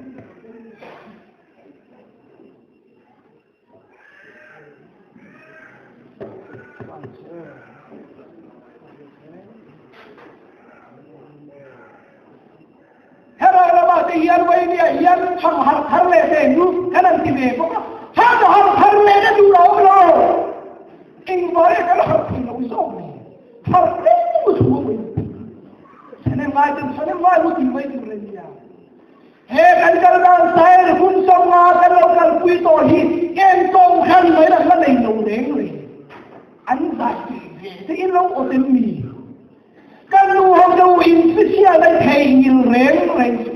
[SPEAKER 1] Helai lamah te hian Vainia hian chhang harh thar leh te nu kan han ti ve bawk a, chhang harh thar leh na tur a awm lo. Engvai a kan harh thei lo zawk ni? Harh reng mu thu a awm. Sanem ngai ten sanem ngai mu ti mai tur a nia. He kan kal dan style hun 50 kan lo kalpui tawh hi eng tawng khan mai lah la nei lo reng reng. An zai tih ve te in lo awt em mi? Ka nu ho chu in hrichhia lai thei ngil reng reng chu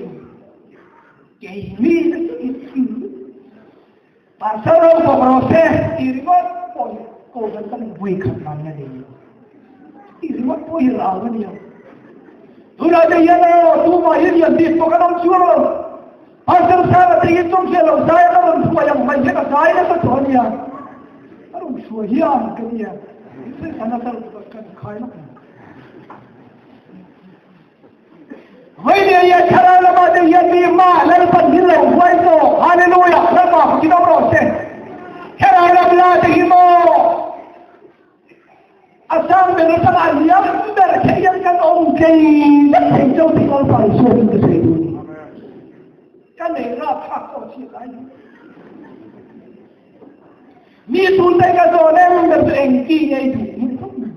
[SPEAKER 1] keimi te chu in thil pasal ho bawk rawh se ti ringawt pawh hi kohhran kan vui khat nan la nei lo. Ti ringawt pawh hi rau a nia. Tunah te hian aw tumah hi lian bik pawh kan awm chuang lo. Pasal Sara te hi chung hian lo zai a ka rawn hruai ang mai hian a zai nasa tawh a nia. A rawn hruai hian ka nia. Sana sar kan khai lawk ang. Vawiin hian thlarau lamah te hian mi ma Lalpan min lo hruai tawh. Hallelujah! Lalpa fakin awm rawh se. Thlarau lam la te hi maw A sang ber atanga a liam ber theih hian kan awm tlei vek thei cheu tih Lalpa Isua chu ka sawi duh a ni. Ka nei rapthlak pawh a chhiat ai ni. Mi tun te ka zawn em ber chu engti nge i duh ni khawp mai.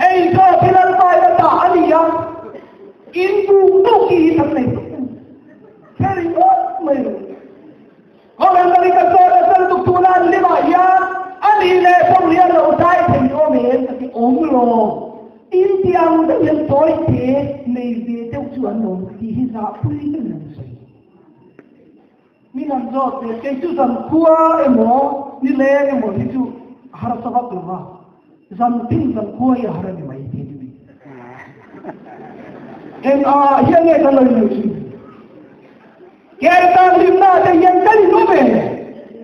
[SPEAKER 1] Hei zawk hi Lalpa in a dah a ni a, in duh duh tih hi kan nei khawp mai. Kher ringawt mai lo. Khawvel dangin ka sawi a sal tuk tuna an lim ah hian a nih leh pawm hian lo zai thei awm em ka ti awm lo. In ti ang deuh hian tawi te nei ve deuh chu an awm tih hi zahpui deuhin an sawi. Min an zawt ve kei chu zan khua emaw ni leng emaw hi chu a harsa vak lo va, zan tin zan khua hi a har a ni mai tih a ni mai. Eng ah hian nge kan lo inneih thin? Kertan hlimna te hian ka ni duh ve.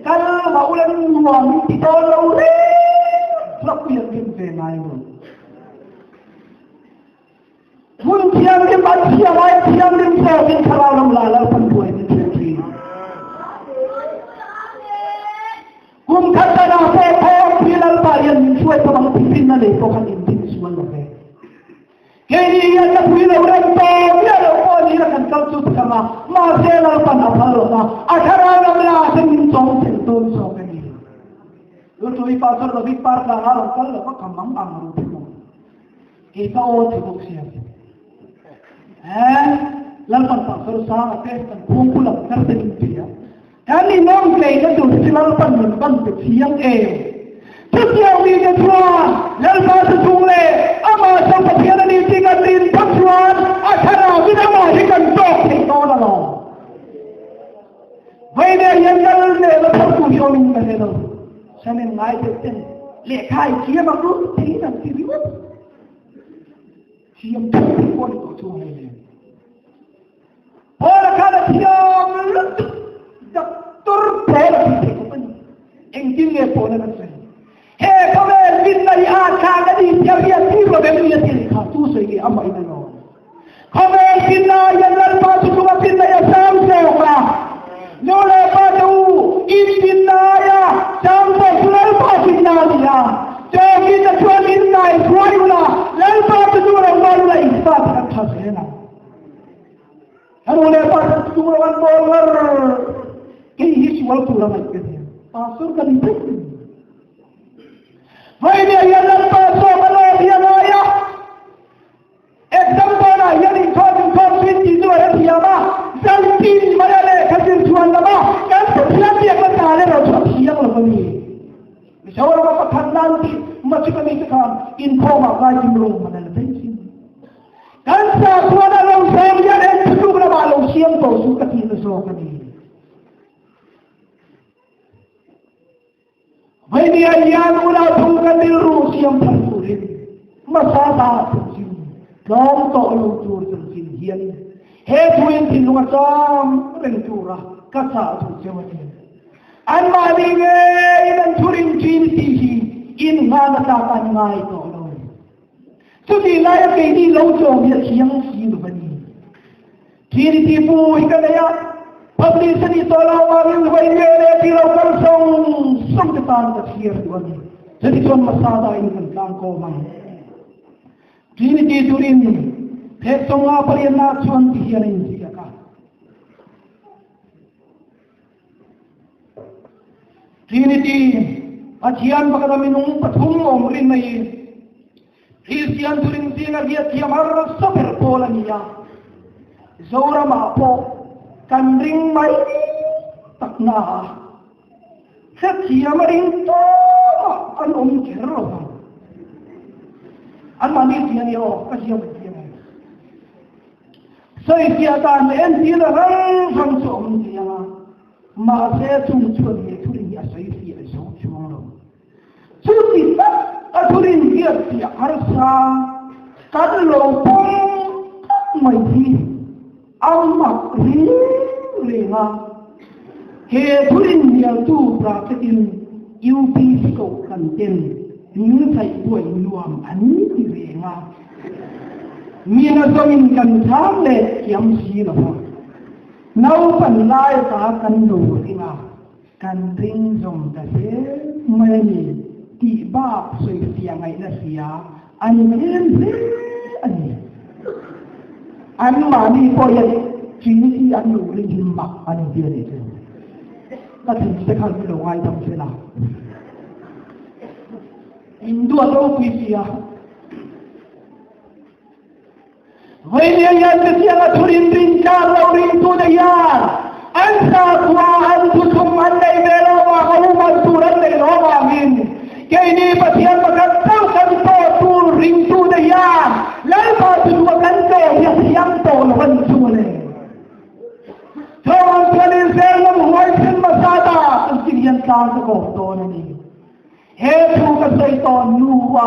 [SPEAKER 1] Kal mah ula nuam in ti dawn lo reng hlawk hian rim ve ngai lo. Hmun thianghlim an thiam ai thianghlim zawkin thlarau lam la Lalpan buai min thiam thin. Kum khat danah pawh thawk hi Lalpa hian min. hruai tho ang tih rinna nei pawh khan in ring sual lo ve. Keini hian ka pui lo reng tawh miah lo pawh ni ila kan kal chu ti ang a, mahse Lalpan a phal lo va, a thlarau lam la te min chawm tel dawn zawk a ni. Lutu i pa chuan David par tlangah a rawn kal lo va, ka mang ang ru thung ang. Kei ka aw ti bawk sia. He Lalpan pastor sanga te kan khuangpu lam kar te min ti a. Kan inawm tleina tur chu Lalpan min ban pe chiang em? Chutiang mite chuan Lalpa chu chung leh amah chu Pathian a ni tih kan rin phawt chuan a thlarauin amah hi kan tawk thei dawn alawm. Vawiin hian lal leh la thar tur hi awmin ka hre lo. Sanin ngai deuh ten lehkha i thiam ang ru tih an ti ringawt. Thiam theuh theuh pawh ni tawh chuang hlei nen. Paula khan a thiam lutuk doctor Paul a thi thei khawp a ni. Engtin nge Paul an sawi? He khawvel finna hi a thlak a ni tih a hriat tir lo em ni a ti a ni kha tu sawi nge amah in a lawm. Khawvel finna hian Lalpa chu chunga finna hi a sang zawk a. Nu leh pa te u, in finna aia sang zawk chu Lalpa finna a ni a. Chawngin a chuan in ngai hruai ula, Lalpa chu chu lo mal ula in fate kan tha zel ang. Ka nu leh pa chu chu lo an bawl ngar. Kei hi sual tur a ngaih ka nia. Pastor ka ni daih. Vawiin hian Lalpa zawk a lawm hi a ngai a. Exam banah hian inkhawm inkhawm thin tih chu a la thiam a, zan tin mai a lehkha zir chhuan lam a, kan Pathian biakna dan erawh chu a thiang lo a ni. Mizoram a pakhat nan tih machu ka mite khan inkhawmah ngai kim rawng man a la daih thin. Kan sakhuan a lo zawm hian eng thutluk lamah lo siam tawh chu ka tihna zawk a ni. Vainia hian unau thum kan rilru siam thar turin hmasa ta chanchin tlawm tawh lo tur chanchin hian he thuin thinlung a cham reng tura ka chah duh cheu a ni. Anmahni ngeiin an thurin ṭhin tih hi innghan tlak an ngai tawh lo. Chutih laia keini lo chawm hi a thiang si lo a ni. Trinity pu hi ka nei a, publish a nih tawh lo avangin vawi nge leh ti lo kal sawng sawng te tan ka chhiar duh a ni. Chutichuan Masada in kan tlang kawm ang. Trinity turin phet sawnga palianna chuan ti hian a inziak a. Trinity, Pathian pakhat a minung pathum awm rin mai. Kristian thurin zinga riat thiam harsa ber pawl a ni a, Zoramah pawh kan ring mai tak na a, hrethiam a ring tawmah an awm kher lo vang. Anmahni tih a ni aw, ka ziak tih a ni. Sawifiah dan leh entirna hrang hrang chu a awm chiang a, mahse chung chuan he thurin hi a sawifiah zo chuang lo. Chuti tak a thurin hian fiah harsa kan lo pawm tak mai hi a mak reng reng a. He thurin hnialtu bracket-in UPC kohhran ten min saih buai nuam an ti reng a. Mi nazawngin kan chhang leh thiam si lo va. Naupan lai ta kan lo ring a. Kan ring zawm ta hle mai a ni tih bak sawifiah ngaihna hria an tlem hle a ni. Anmahni pawh hian Trinity an lo ring hi mak a ni tih a nih chu. Ka thinchhe khan min lo ngaidam zel a. Induat ropui sia. Vawinia hian chutianga thurin rin tlar lo ringtute hian an sakhua an thuthlung an nei ve lo vanga human tur an nei lo avangin keini Pathian pakhat chauh kan tawh tur ringtute hian Lalpa chu duh kan tawh hi a thiam tawh lo a ni chu mawle. Chawng chuan Israel lam huaisen hmasa ta kan tih hian tlang ka kawm dawn a ni. He thu ka sawi tawh hnu-a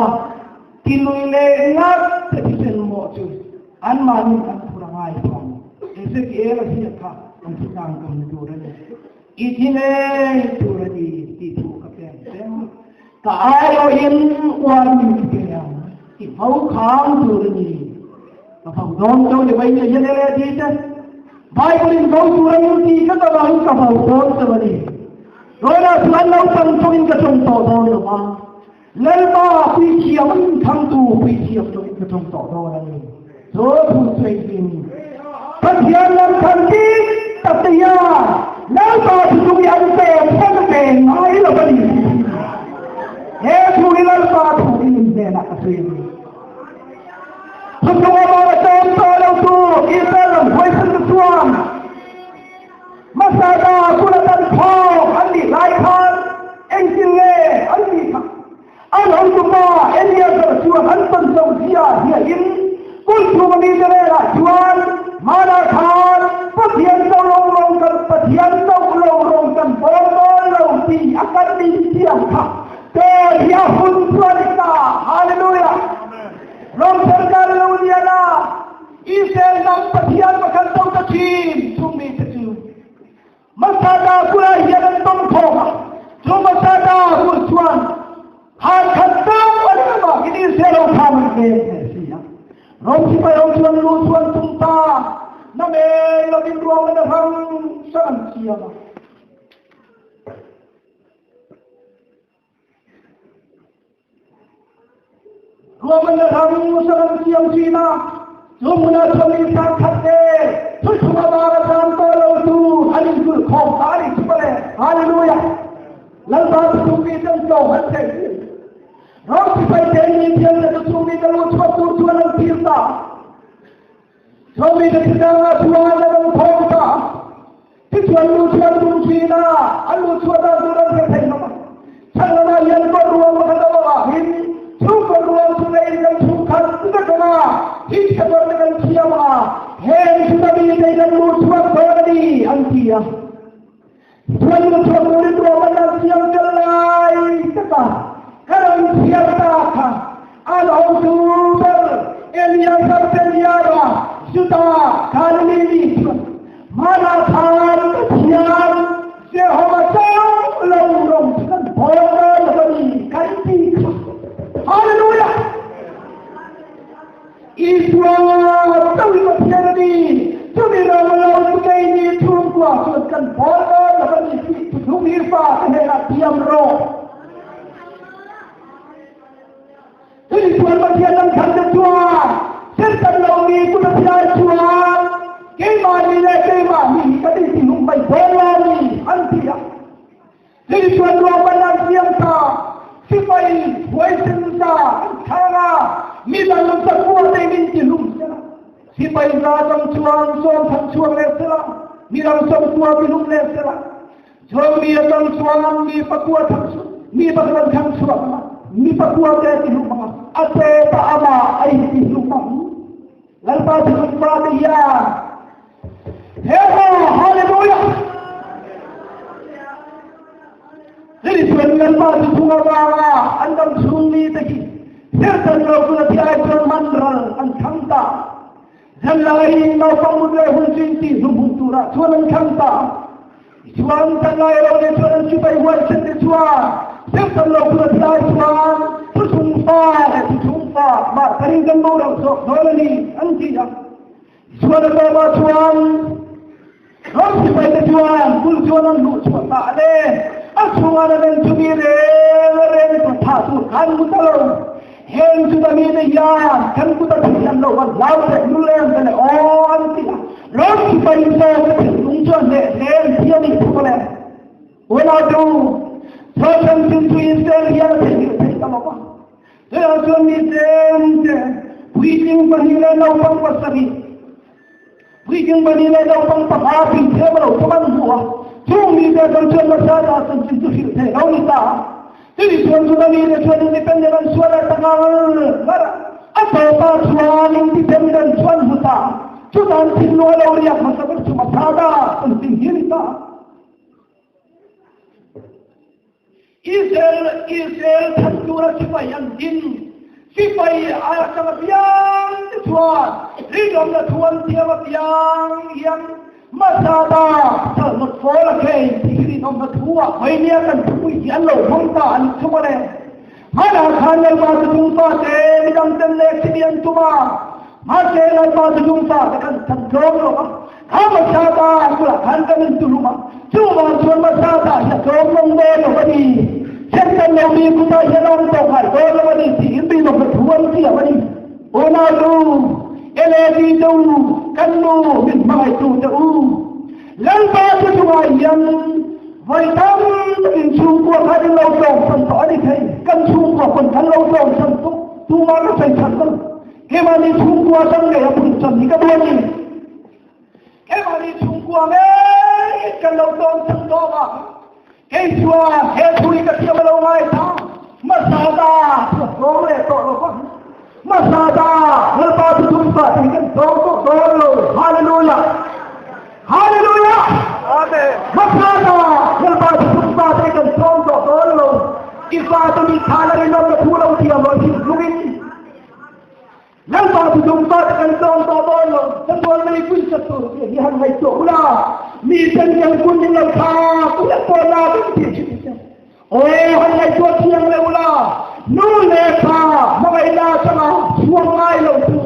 [SPEAKER 1] tilui leh ngat te thisen mawh chu anmahniin an phur a ngai tawh ang. Ezekiel-a ziak kha kan thu tlang tum tur a ni. I thi ngei tur a ni tih thu ka pek zel. Ka aiawhin uarmin i pe ang, i vo khang tur a ni. Ka vo dawn cho ni vai nia hian ele a ti che. Bible-in vo tur a ni tih tlat avangin ka vo dawn cho a ni. Rawla chuan naupang chungin ka chawng tawh dawn lo va. Lalpa puithiam an thangtu puithiam chu ka ṭawng tawh dawn a ni. Chu thu chu engtin? Pathian lam than dik tak te hian Lalpa thuchung hi an pek thleng ve ngai lo a ni. He thu hi Lalpa thu in in hnenah ka sawi a ni. Thuchung avanga tlawm tawh lo tu Israel lam huaisen te chuan Masada kula tan thawk an nih lai khan engtin nge an tih kha? An hotupa Eleazar chuan an tawn zo zia hriain kulchhunga mite velah chuan hmanah khan Pathian cho lo rawng kan Pathian cho lo rawng kan bawl dawn lo tih a kan intiam kha tawi hi a hun chu a ni ta. Hallelujah! Rom sarkar lo lian a, Israel hnam Pathian pakhat do ta thin chung mite chu Masada bulah hian an tawng thawk a, chu Masada bul chuan han khat chauh a ni avangin Israel ho khan an veng hle si a. Rom sipai ho chuan lu chu an tum ta, na mei lovin ruahmanna hrang hrang an siam a. Ruahmanna hrang hrang an siam thin a, chu hmunah chuan mi sangkhat te thuthlung avanga tan tawh lo tu an inkulh khawm ta a ni chu mawle. Hallelujah! Lalpa thuthlung mi ten tlawm an thei thin. Ram sipai te mi thian le thuthlung mi te lu chhuak tur chuan an thir ta. Chu mi te thitangah chuan an awm khawm ta. Tichuan lu chuan tum thin a, an lu chhuah dan tur an hre thei hlawm a. Chhan lamah hian kawr ruang pakhat a awm avangin chu kawr ruang chu leiin kan chhungkhat vek ang a, hi chhe kawr te kan thiam ang a, heng chu ka mite kan lu chhuak dawn a ni, an ti a. Tichuan lu chhuak turin ruahman an siam tel lai taka ka rawn chhiar ta kha an hotu ber Eliazar Ben Yaira, Juda, Galili mi chuan Hmanah khan Pathian Jehova chauh lo rawng chu kan bawl dawn lo a ni kan ti kha. Hallelujah! Isua chauh hi Pathian a ni, chumi ram lo chu keini chhungkua chuan kan bawl dawn lo a ni tih thuthlung hi fa ka hnenah thiam rawh. Chumi chuan Pathian lam thlan te chuan Satan lo mi kut a thiai chuan keimahni leh keimahni hi kan intihlum mai dawn lo a ni an ti a. Chumi chuan ruahman an siam ta, sipai huaisen za an chhang a, mi dang lam chakua te in intihlum sela, sipai za dang chuan sawm than chhuak leh sela, mi dang sawmkua bihlum leh sela, Chuan mi atang chuan mi pakua thang chu mi pakhat thang chhuak ang a, mi pakua te a ti hlum ang a, a tawpah amah a inti hlum ang. Lalpa thinlung pa te hian he hla Hallelujah! Hei chuan Lalpa thinlung avanga an dam chhung mi te hi thiltan lo kula thi ai chuan man ral an thang ta. Zanlai naupang mut leh hun chu intih hlum hun turah chuan an thlang ta. Chuan zanlai lo leh chuan an sipai huaisen te chuan Satan lo kut a thlai chuan thuthlung fa leh thuthlung fa mah tarin kan boral zawk dawn a ni an ti a. Chuan a tawpah chuan ram sipai te chuan kul chuan an luh chhuah ta le a chhungah an en chu mi reng reng chu thah tur khan mu ta lo. Heng chu mi te hian kan kut a thih an lo van hlau leh nu leng te leh aw an ti a, ram sipai zawk te thinlung chuan hneh hle an thi a nih thu le. Unau chu Satan chin chu Israel hian a theihnghilh thei ta lo va, chutah chuan mi tlem te puitling pahnih leh naupang pasarih, puitling pahnih leh naupang panga tih thiam a lo tum an hmu a, chung mite atang chuan Masada chanchin chu hrilh theih lo ni ta a. Chumi chuan chuta mite chuan independent an sual a ta ngar ngar a, a tawpah chuan independent chu an hmu ta a, chuta an thinlung a lo riak hmasa ber chu Masada chanchin hi a ni ta a. Israel Israel than tura sipai an din sipai atang apiang te chuan rinawmna thu an thiam apiang hian Masada salnawt fawl a khei tih hi rinawmna thu ah Vainia kan thupui hi an lo hmang ta a ni chu mawle. Hmanah khan Lalpa chu chungfa te midang ten leh chimi an tum a, mahse Lalpa chu chungfa te kan than tlawm lo a, kha Masada bulah khan kan intuhlum a, chuvang chuan Masada hi a tlawm lawng dawn lo a ni. Chen lo mi ku ta hian awm tawh ngai dawn lo a ni tiin mi lo thu an tiam a ni. Unau nu, LAD te u, kan nu min hmangaihtu te u, Lalpa chu chungah hian vawi tam takin chhungkua khan in lo tlawmsan tawh a ni thei. Kan chhungkua pawn kan lo tlawmsan tuk, tumah ka sawi chhan lo. Keimahni chhungkua atang ngei a phun chan hi ka duh a ni. Keimahni chhungkua ngei kan lo tlawmsan tawh a, kei chuan he thu hi ka thiam a lo ngai ta. Hmasa ta chu a tlawm leh tawh lo va. Hmasa ta Lalpa chu thumpa te hi kan tlawm tawh dawn lo. Hallelujah! Hallelujah!
[SPEAKER 2] Amen!
[SPEAKER 1] Hmasa ta Lalpa chu thumpa te hi kan tlawm tawh dawn lo. I fate mi kha la rinawm na thu lo thiam lo thin tlungin Lalpa chu thumpa te kan tlawm tawh dawn lo. Chatuan mei pui sat tur che hi han ngaihtuah ula, mi ten kan kun in lo tha ula pawh la kan ti thin che. Aw han ngaihtuah thiang leh ula, nu leh pa hmangaihna atanga chhuak ngai lo tu,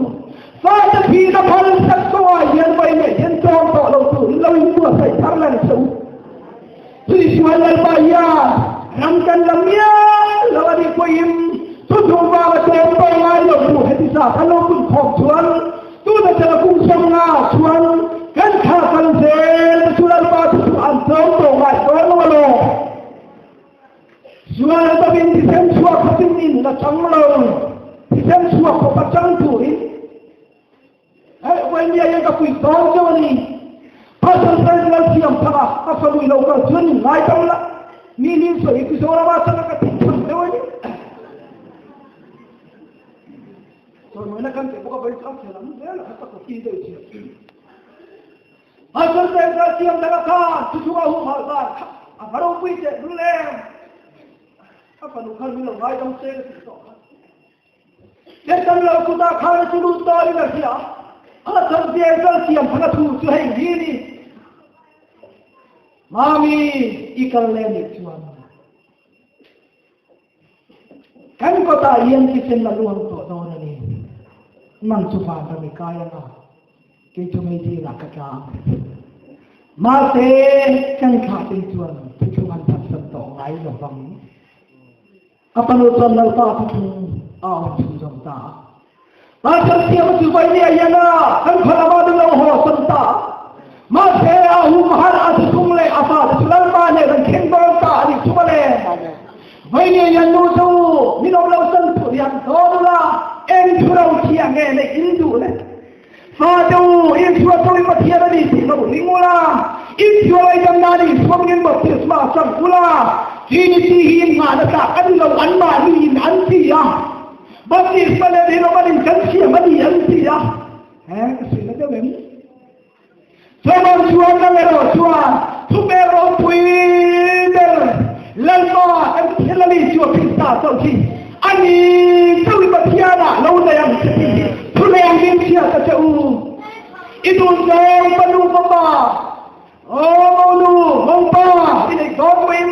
[SPEAKER 1] fate thihna phal sak kawngah hian vai leh hian tlawm tawh lo tur in lo inbuatsaih thar leng che u. Chutihchuan Lalpa hian ram kan la mial lo a nih pawhin thuthung vanga tlawm tawh ngai lo tu heti zat a lo pun khawm chuan tuna chana kum sawmnga chuan kan thla kal zel te chu Lalpa thuthung an tlawm tawh ngai dawn lo alawm. Sual takin thisen chhuak khatin in la chang lo, thisen chhuak khawp a chang turin hei Uaimia hian ka puih dawn deuh a ni. Pastor Frank Lalthiam thanga ka fanui lo kal chuan in ngai tam la, mi nin sawi Mizorama changa ka tih tham deuh a ni. Sawi kan tih bawk a vawi chu a chhe lam zel a kha ka copy deuh chiah. Pastor Frank Lalthiam thanga khan thuchhunga humhalh dan kha a va ropui teh lul em. A fanu khan min lo ngaidam se ka tih tawh kha. Chetan lo kutah khan a chu lut tawhin a hria. A chhan Lalthiam thanga thu chu hei hi ni. Mami, i kal leh nih chuan kan kawtah hian thisen a luang tawh dawn a ni. Nang chu van ram i kai anga, kei chu meidil-ah ka tla ang. Mahse, kan thlah te chuan thuthlung an phatsan tawh ngai lo vang. A fanu chuan Lalpa thuthlung a awm chhunzawm ta a. Pastor Siama chu Vainia hian a kan khaw lama min lo haw san ta a. Mahse, a humhar a thuthlung leh a fate chu Lalpa nen an thleng dawn ta a nih chu mawle. Vainia hian nu chu min awm lo san tur hian dawn ula, eng thu ro thiah nge neih in duh le? Fate u, Isua chu i Pathian a ni tih lo ring ula, Isua ngaidam nan Isua hmingin baptisma chang ula, Trinity hi in nghahna tlak a ni lo anmahni in an ti a, baptisma leh rinawm in kan siam a ni an ti a. He ka sawi na deuh em? Chuan chuan nang erawh chuan thupe ropui ber Lalpa kan thil a ni chu a Krista chauh hi a ni chauh i Pathianah lo nei ang che tih hi thuleng min chhiat a che u. I duh zawng panu papa, aw monu mopa i neih dawn pawhin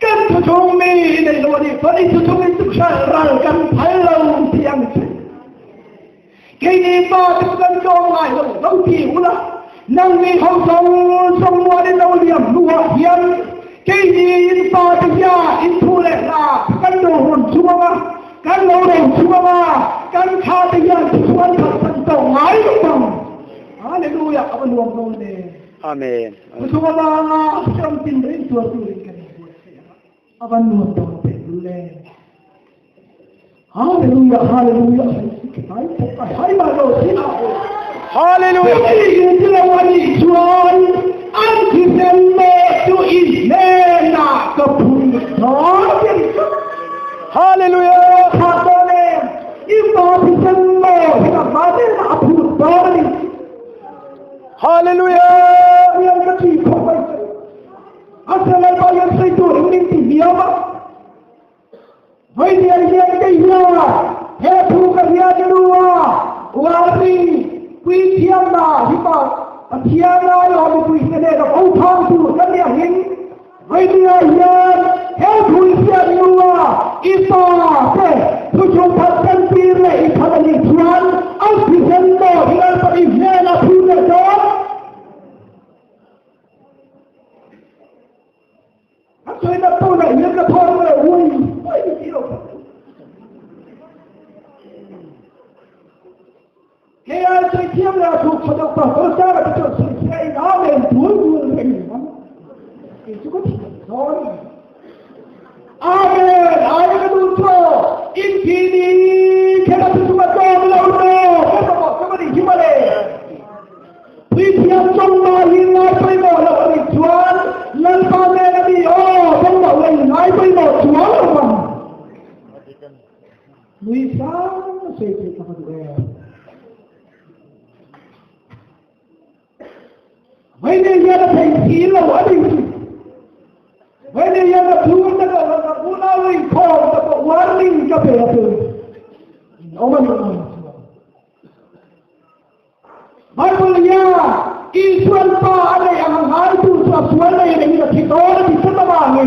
[SPEAKER 1] kan thuchhung mi i nei lo a nih chuan i thuchhung in chu hralh ral kan phal lo tih ang che. Keini pa te chu kan tlawm ngai lo lo ti ula, nangni ho zawng zawng mual in lo liam hnuah hian keini in pa te hian in thu leh hla kan lo rawn chhung anga, kan lo ro chhung anga, kan thla te hian thu chu an phatsan tawh ngai lo bang. Hallelujah, a va nuam dawn e.
[SPEAKER 2] Amen.
[SPEAKER 1] Thuchhung avanga hreawm tin reng tuar turin kan inbuatsaih anga, a va nuam dawn teh lul e. Hallelujah, hallelujah.
[SPEAKER 2] Hallelujah.
[SPEAKER 1] Chuan an thisen maw chu i hnenah ka phun dawn.
[SPEAKER 2] Hallelujah.
[SPEAKER 1] Tha dawn em? I pa thisen maw hi ka hma hnenah a phun dawn a ni.
[SPEAKER 2] Hallelujah.
[SPEAKER 1] Hian ka thi khawp mai che. A selai pa hian sei tur in min ti hniam a. Vawiin hian kei hian he thu ka hria che nu a, Uarni puithiamna hi pa Pathian aiawh mipui te nen a ko thang tur ka ni angin vawiin hian he thu i hriat nu a, i pa te thuchhung that kan tir leh i that a nih chuan an thisen maw hi Lalpa i hnenah thu leh dawn. A sawi na tawh lah hian ka thawk leh ui. Vậy nên giờ là thầy chỉ là ở đây. Vậy nên giờ là chú ta có là cú nào lên khó ta có warning cho về từ. Ông mà Bible ya Isuan pa ada yang ngai tu sa suan nei nei la thi to ni sa ta ba ngi.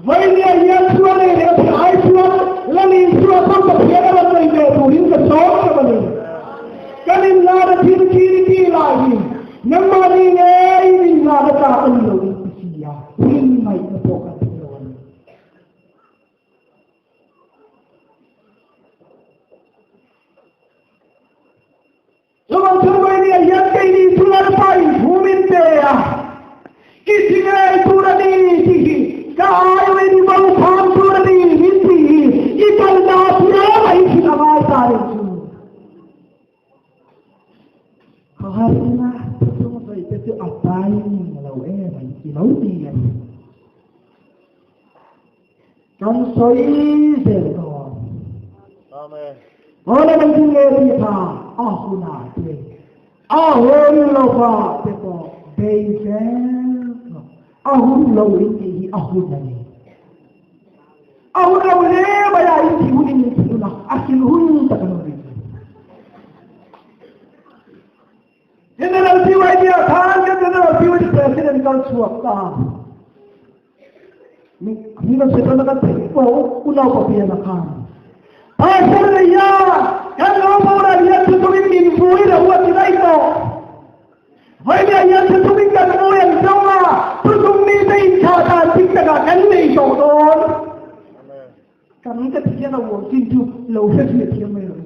[SPEAKER 1] Vậy nên ya suan nei nei thi ai suan la ni suan pa ta phia la nei ne tu rin ka so ka ba ni. Kanin la da thi thi thi la hi. Namma ni nge ni la da ta an lo ni si ya. Rin mai na po ka thi lo ni. Lumang survey niya yan kay ni sulan pa huminte ya. Kisingay turani sihi. Kaayo ni maupam turani hindi. Ikal na pura ay sinamay tayo. Kaharina tumutay ito atay malaw eh may kilauti yan. Kan soy zero.
[SPEAKER 2] Amen.
[SPEAKER 1] Wala nang singeri pa ahuna te. Ahun lo pa te ko beisel. Ahun lo inti ahun na ni. Ahun lo le baya inti hunin inti na akin hun ta kanu ni. General PYD Khan ke General PYD President kal chuak ta. Ni ni na setan na te ko unaw pa piya na khan. Pasal ya kan lo mora ya tu tu min fui la huwa tilaito. Vai ya ya tu tu min kan mo yang jawa tu tu mi te cha ta tik ta ka kan nei to don. Kan ka ti na wo tin tu lo se se ti mai lo.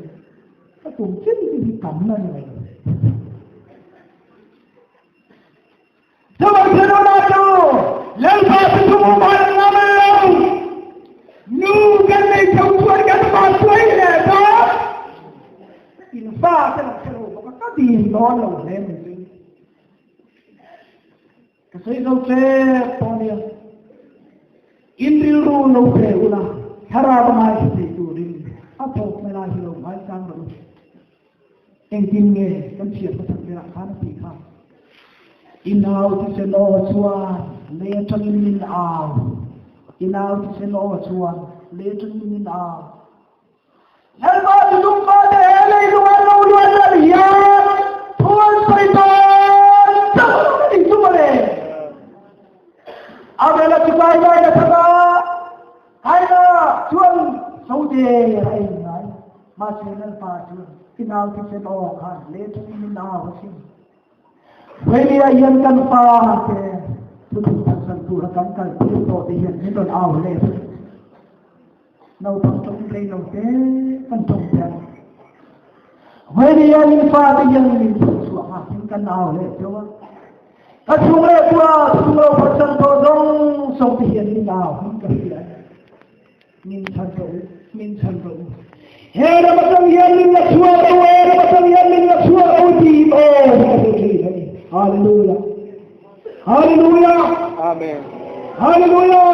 [SPEAKER 1] Ka tum chin ti kam na ni. Jawa jeno na tu lal pa tu mo ma na ma Nu kan nei chau chuan kan ma chuai le ta. In fa te la chelo ka ka din don lo le mi. Ka sei zo che ponia. In ril ru lo pe ula. Thara ba mai si tu rin. A thok me la hi lo mai sang ro. Eng tin nge kan chiat pa thak ra khan ti kha. In au ti se lo chuan le chang in min au. Inaw ti se lo chuan le chang in min au. Lal ba tu tum pa de le lu lo lu la ya. Thuan sai ta chau ni tu ma le. Abela tu kai mai na thaka. Hai na chuan sau de ai ngai. Ma se lal pa chuan inaw ti se lo khan le chang in min au sin. Vậy là yên kan pa te tu tu tan san tu ra kan kal tu to te hian min don au le. Nau pang tong le lo te kan tong te. Vậy là yên pa te hian min tu su ha tin kan au le cho. Ka chung le tua chung lo phat san to dong song te hian min au min ka hian. Min chan ro min chan ro. He ra ma tang hian min la chua ro he ra ma tang hian min la chua ro ti o. Hallelujah. Hallelujah.
[SPEAKER 2] Amen.
[SPEAKER 1] Hallelujah.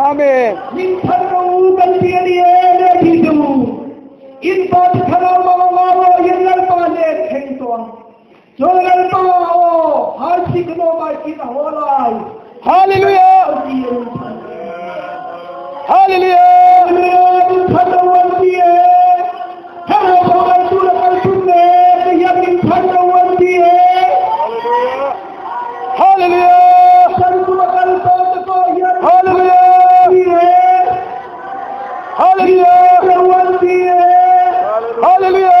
[SPEAKER 2] Amen.
[SPEAKER 1] Min thanau kan ti ani e le thi tu. In pa thanau ma ma ro yin lal pa le theng to. Jo lal pa o har sik no mai ki na ho lai.
[SPEAKER 2] Hallelujah. Hallelujah.
[SPEAKER 1] Hallelujah. Min thanau an ti e. Thanau ma ma tu la kal tu ne te ya min thanau an ti e.
[SPEAKER 2] Hallelujah. Hallelujah. Hallelujah. Hallelujah.
[SPEAKER 1] Hallelujah.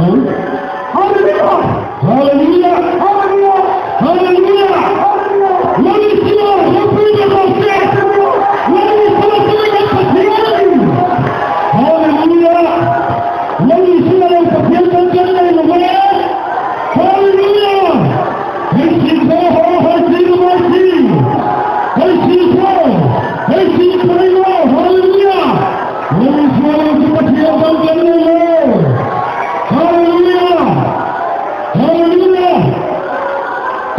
[SPEAKER 1] Hallelujah!
[SPEAKER 3] Hallelujah!
[SPEAKER 1] Hallelujah!
[SPEAKER 3] Hallelujah!
[SPEAKER 1] Hallelujah!
[SPEAKER 3] Lalisua ropui ber rawh se! Lalisua chungin kan Pathian! Hallelujah! Lalisua lo Pathian kan kan nei lo ve! Hallelujah! Hei si tho ho hei si lo mai si! Hei si tho! Hei si thai lo! Hallelujah! Lalisua lo chu Pathian kan kan nei lo! Hallelujah! Hallelujah!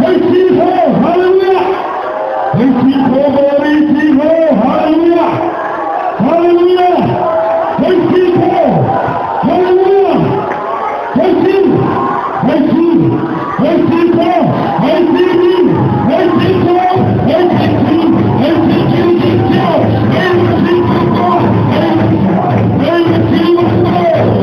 [SPEAKER 3] Hei si tho! Hallelujah! Hei si tho glory si tho! Hallelujah! Hallelujah! Hei si tho! Hallelujah! Hei si! Hei si! Hei si tho! Hei si ni! Hei si tho! Hei si si! Hei si si si tho! Hei si tho! Hei hei si tho!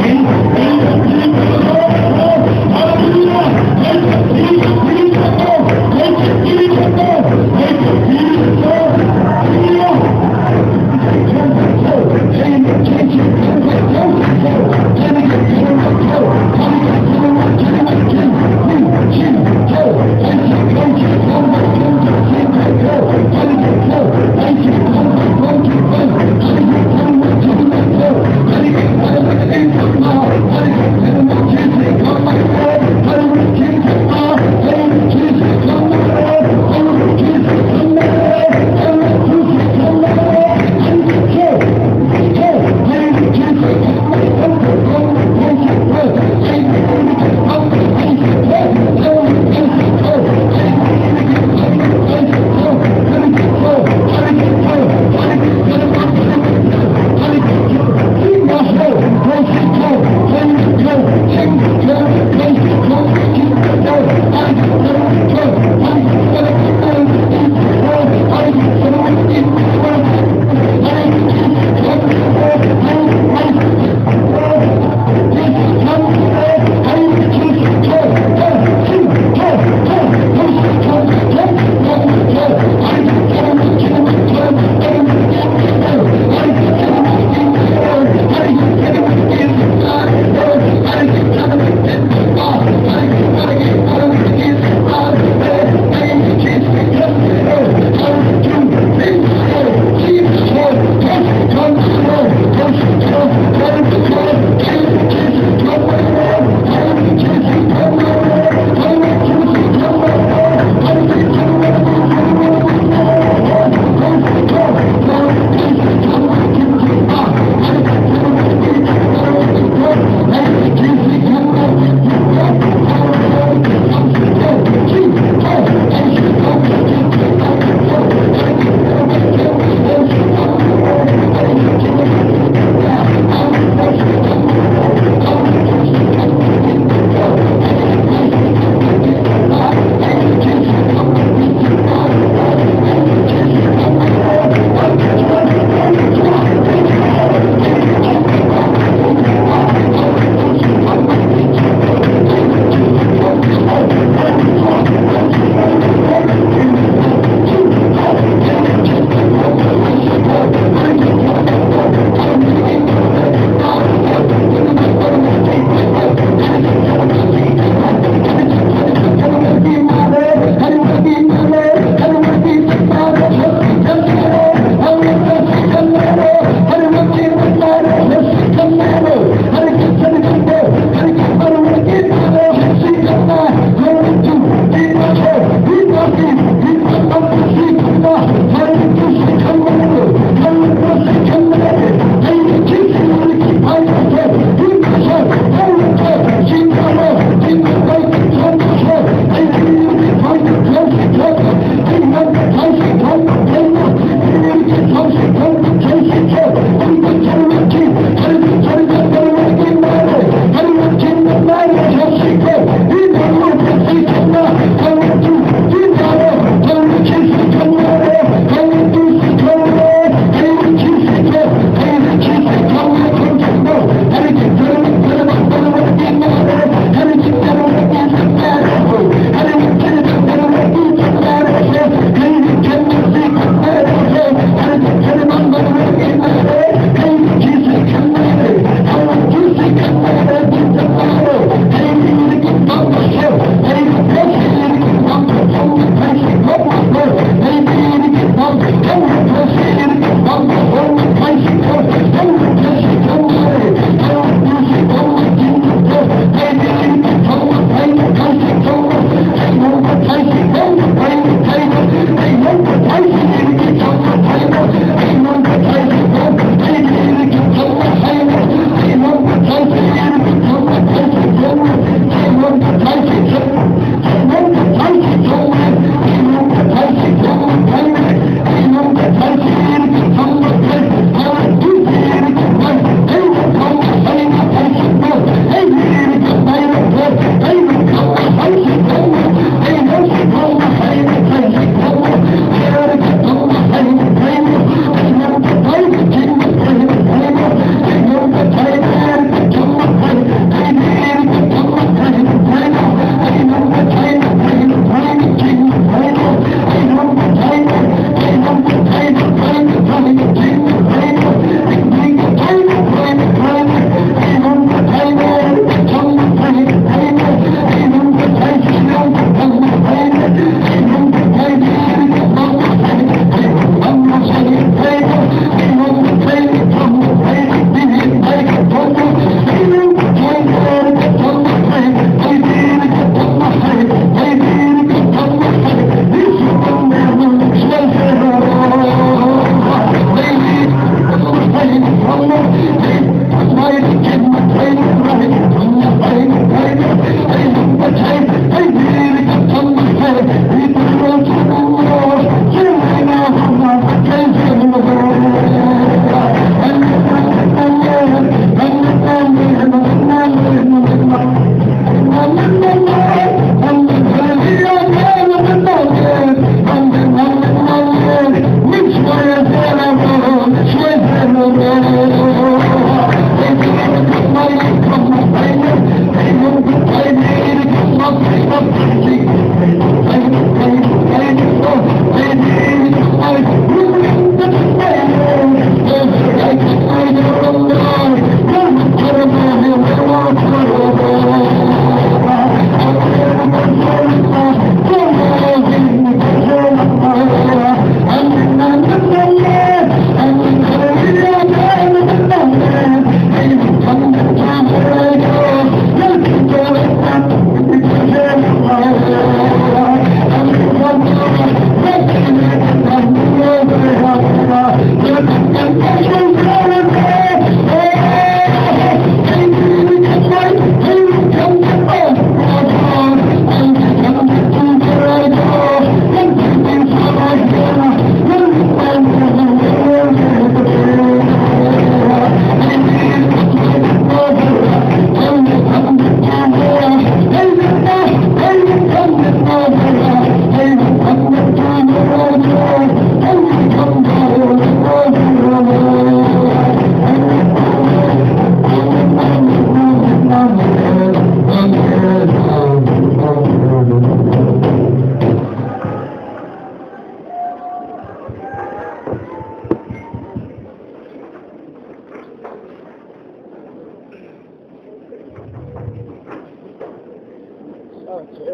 [SPEAKER 1] Lalpa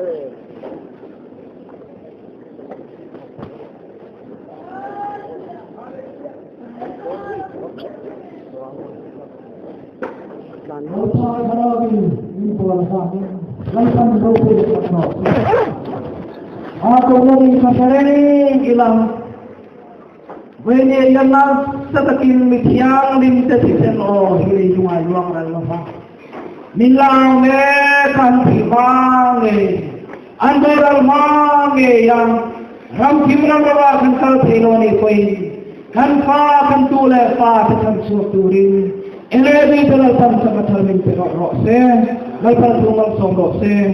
[SPEAKER 1] thlarauin min bual avangin Lalpan ropui leh tak rawh se. A kohhran ka hre reng ila, Vawinia hian nasa takin mi thianghlim te thisen aw hi lei chungah luang ral lo va, min la au mek an thih hma ngei, an boral hma ngei a, ram thim ram rama kan kal thei lo a nih pawhin kan fa, kan tu leh fa te chhan chhuak turin Eleni te Lalpan chak a thar min pe rawh rawh se, Lalpan thu malsawm rawh se.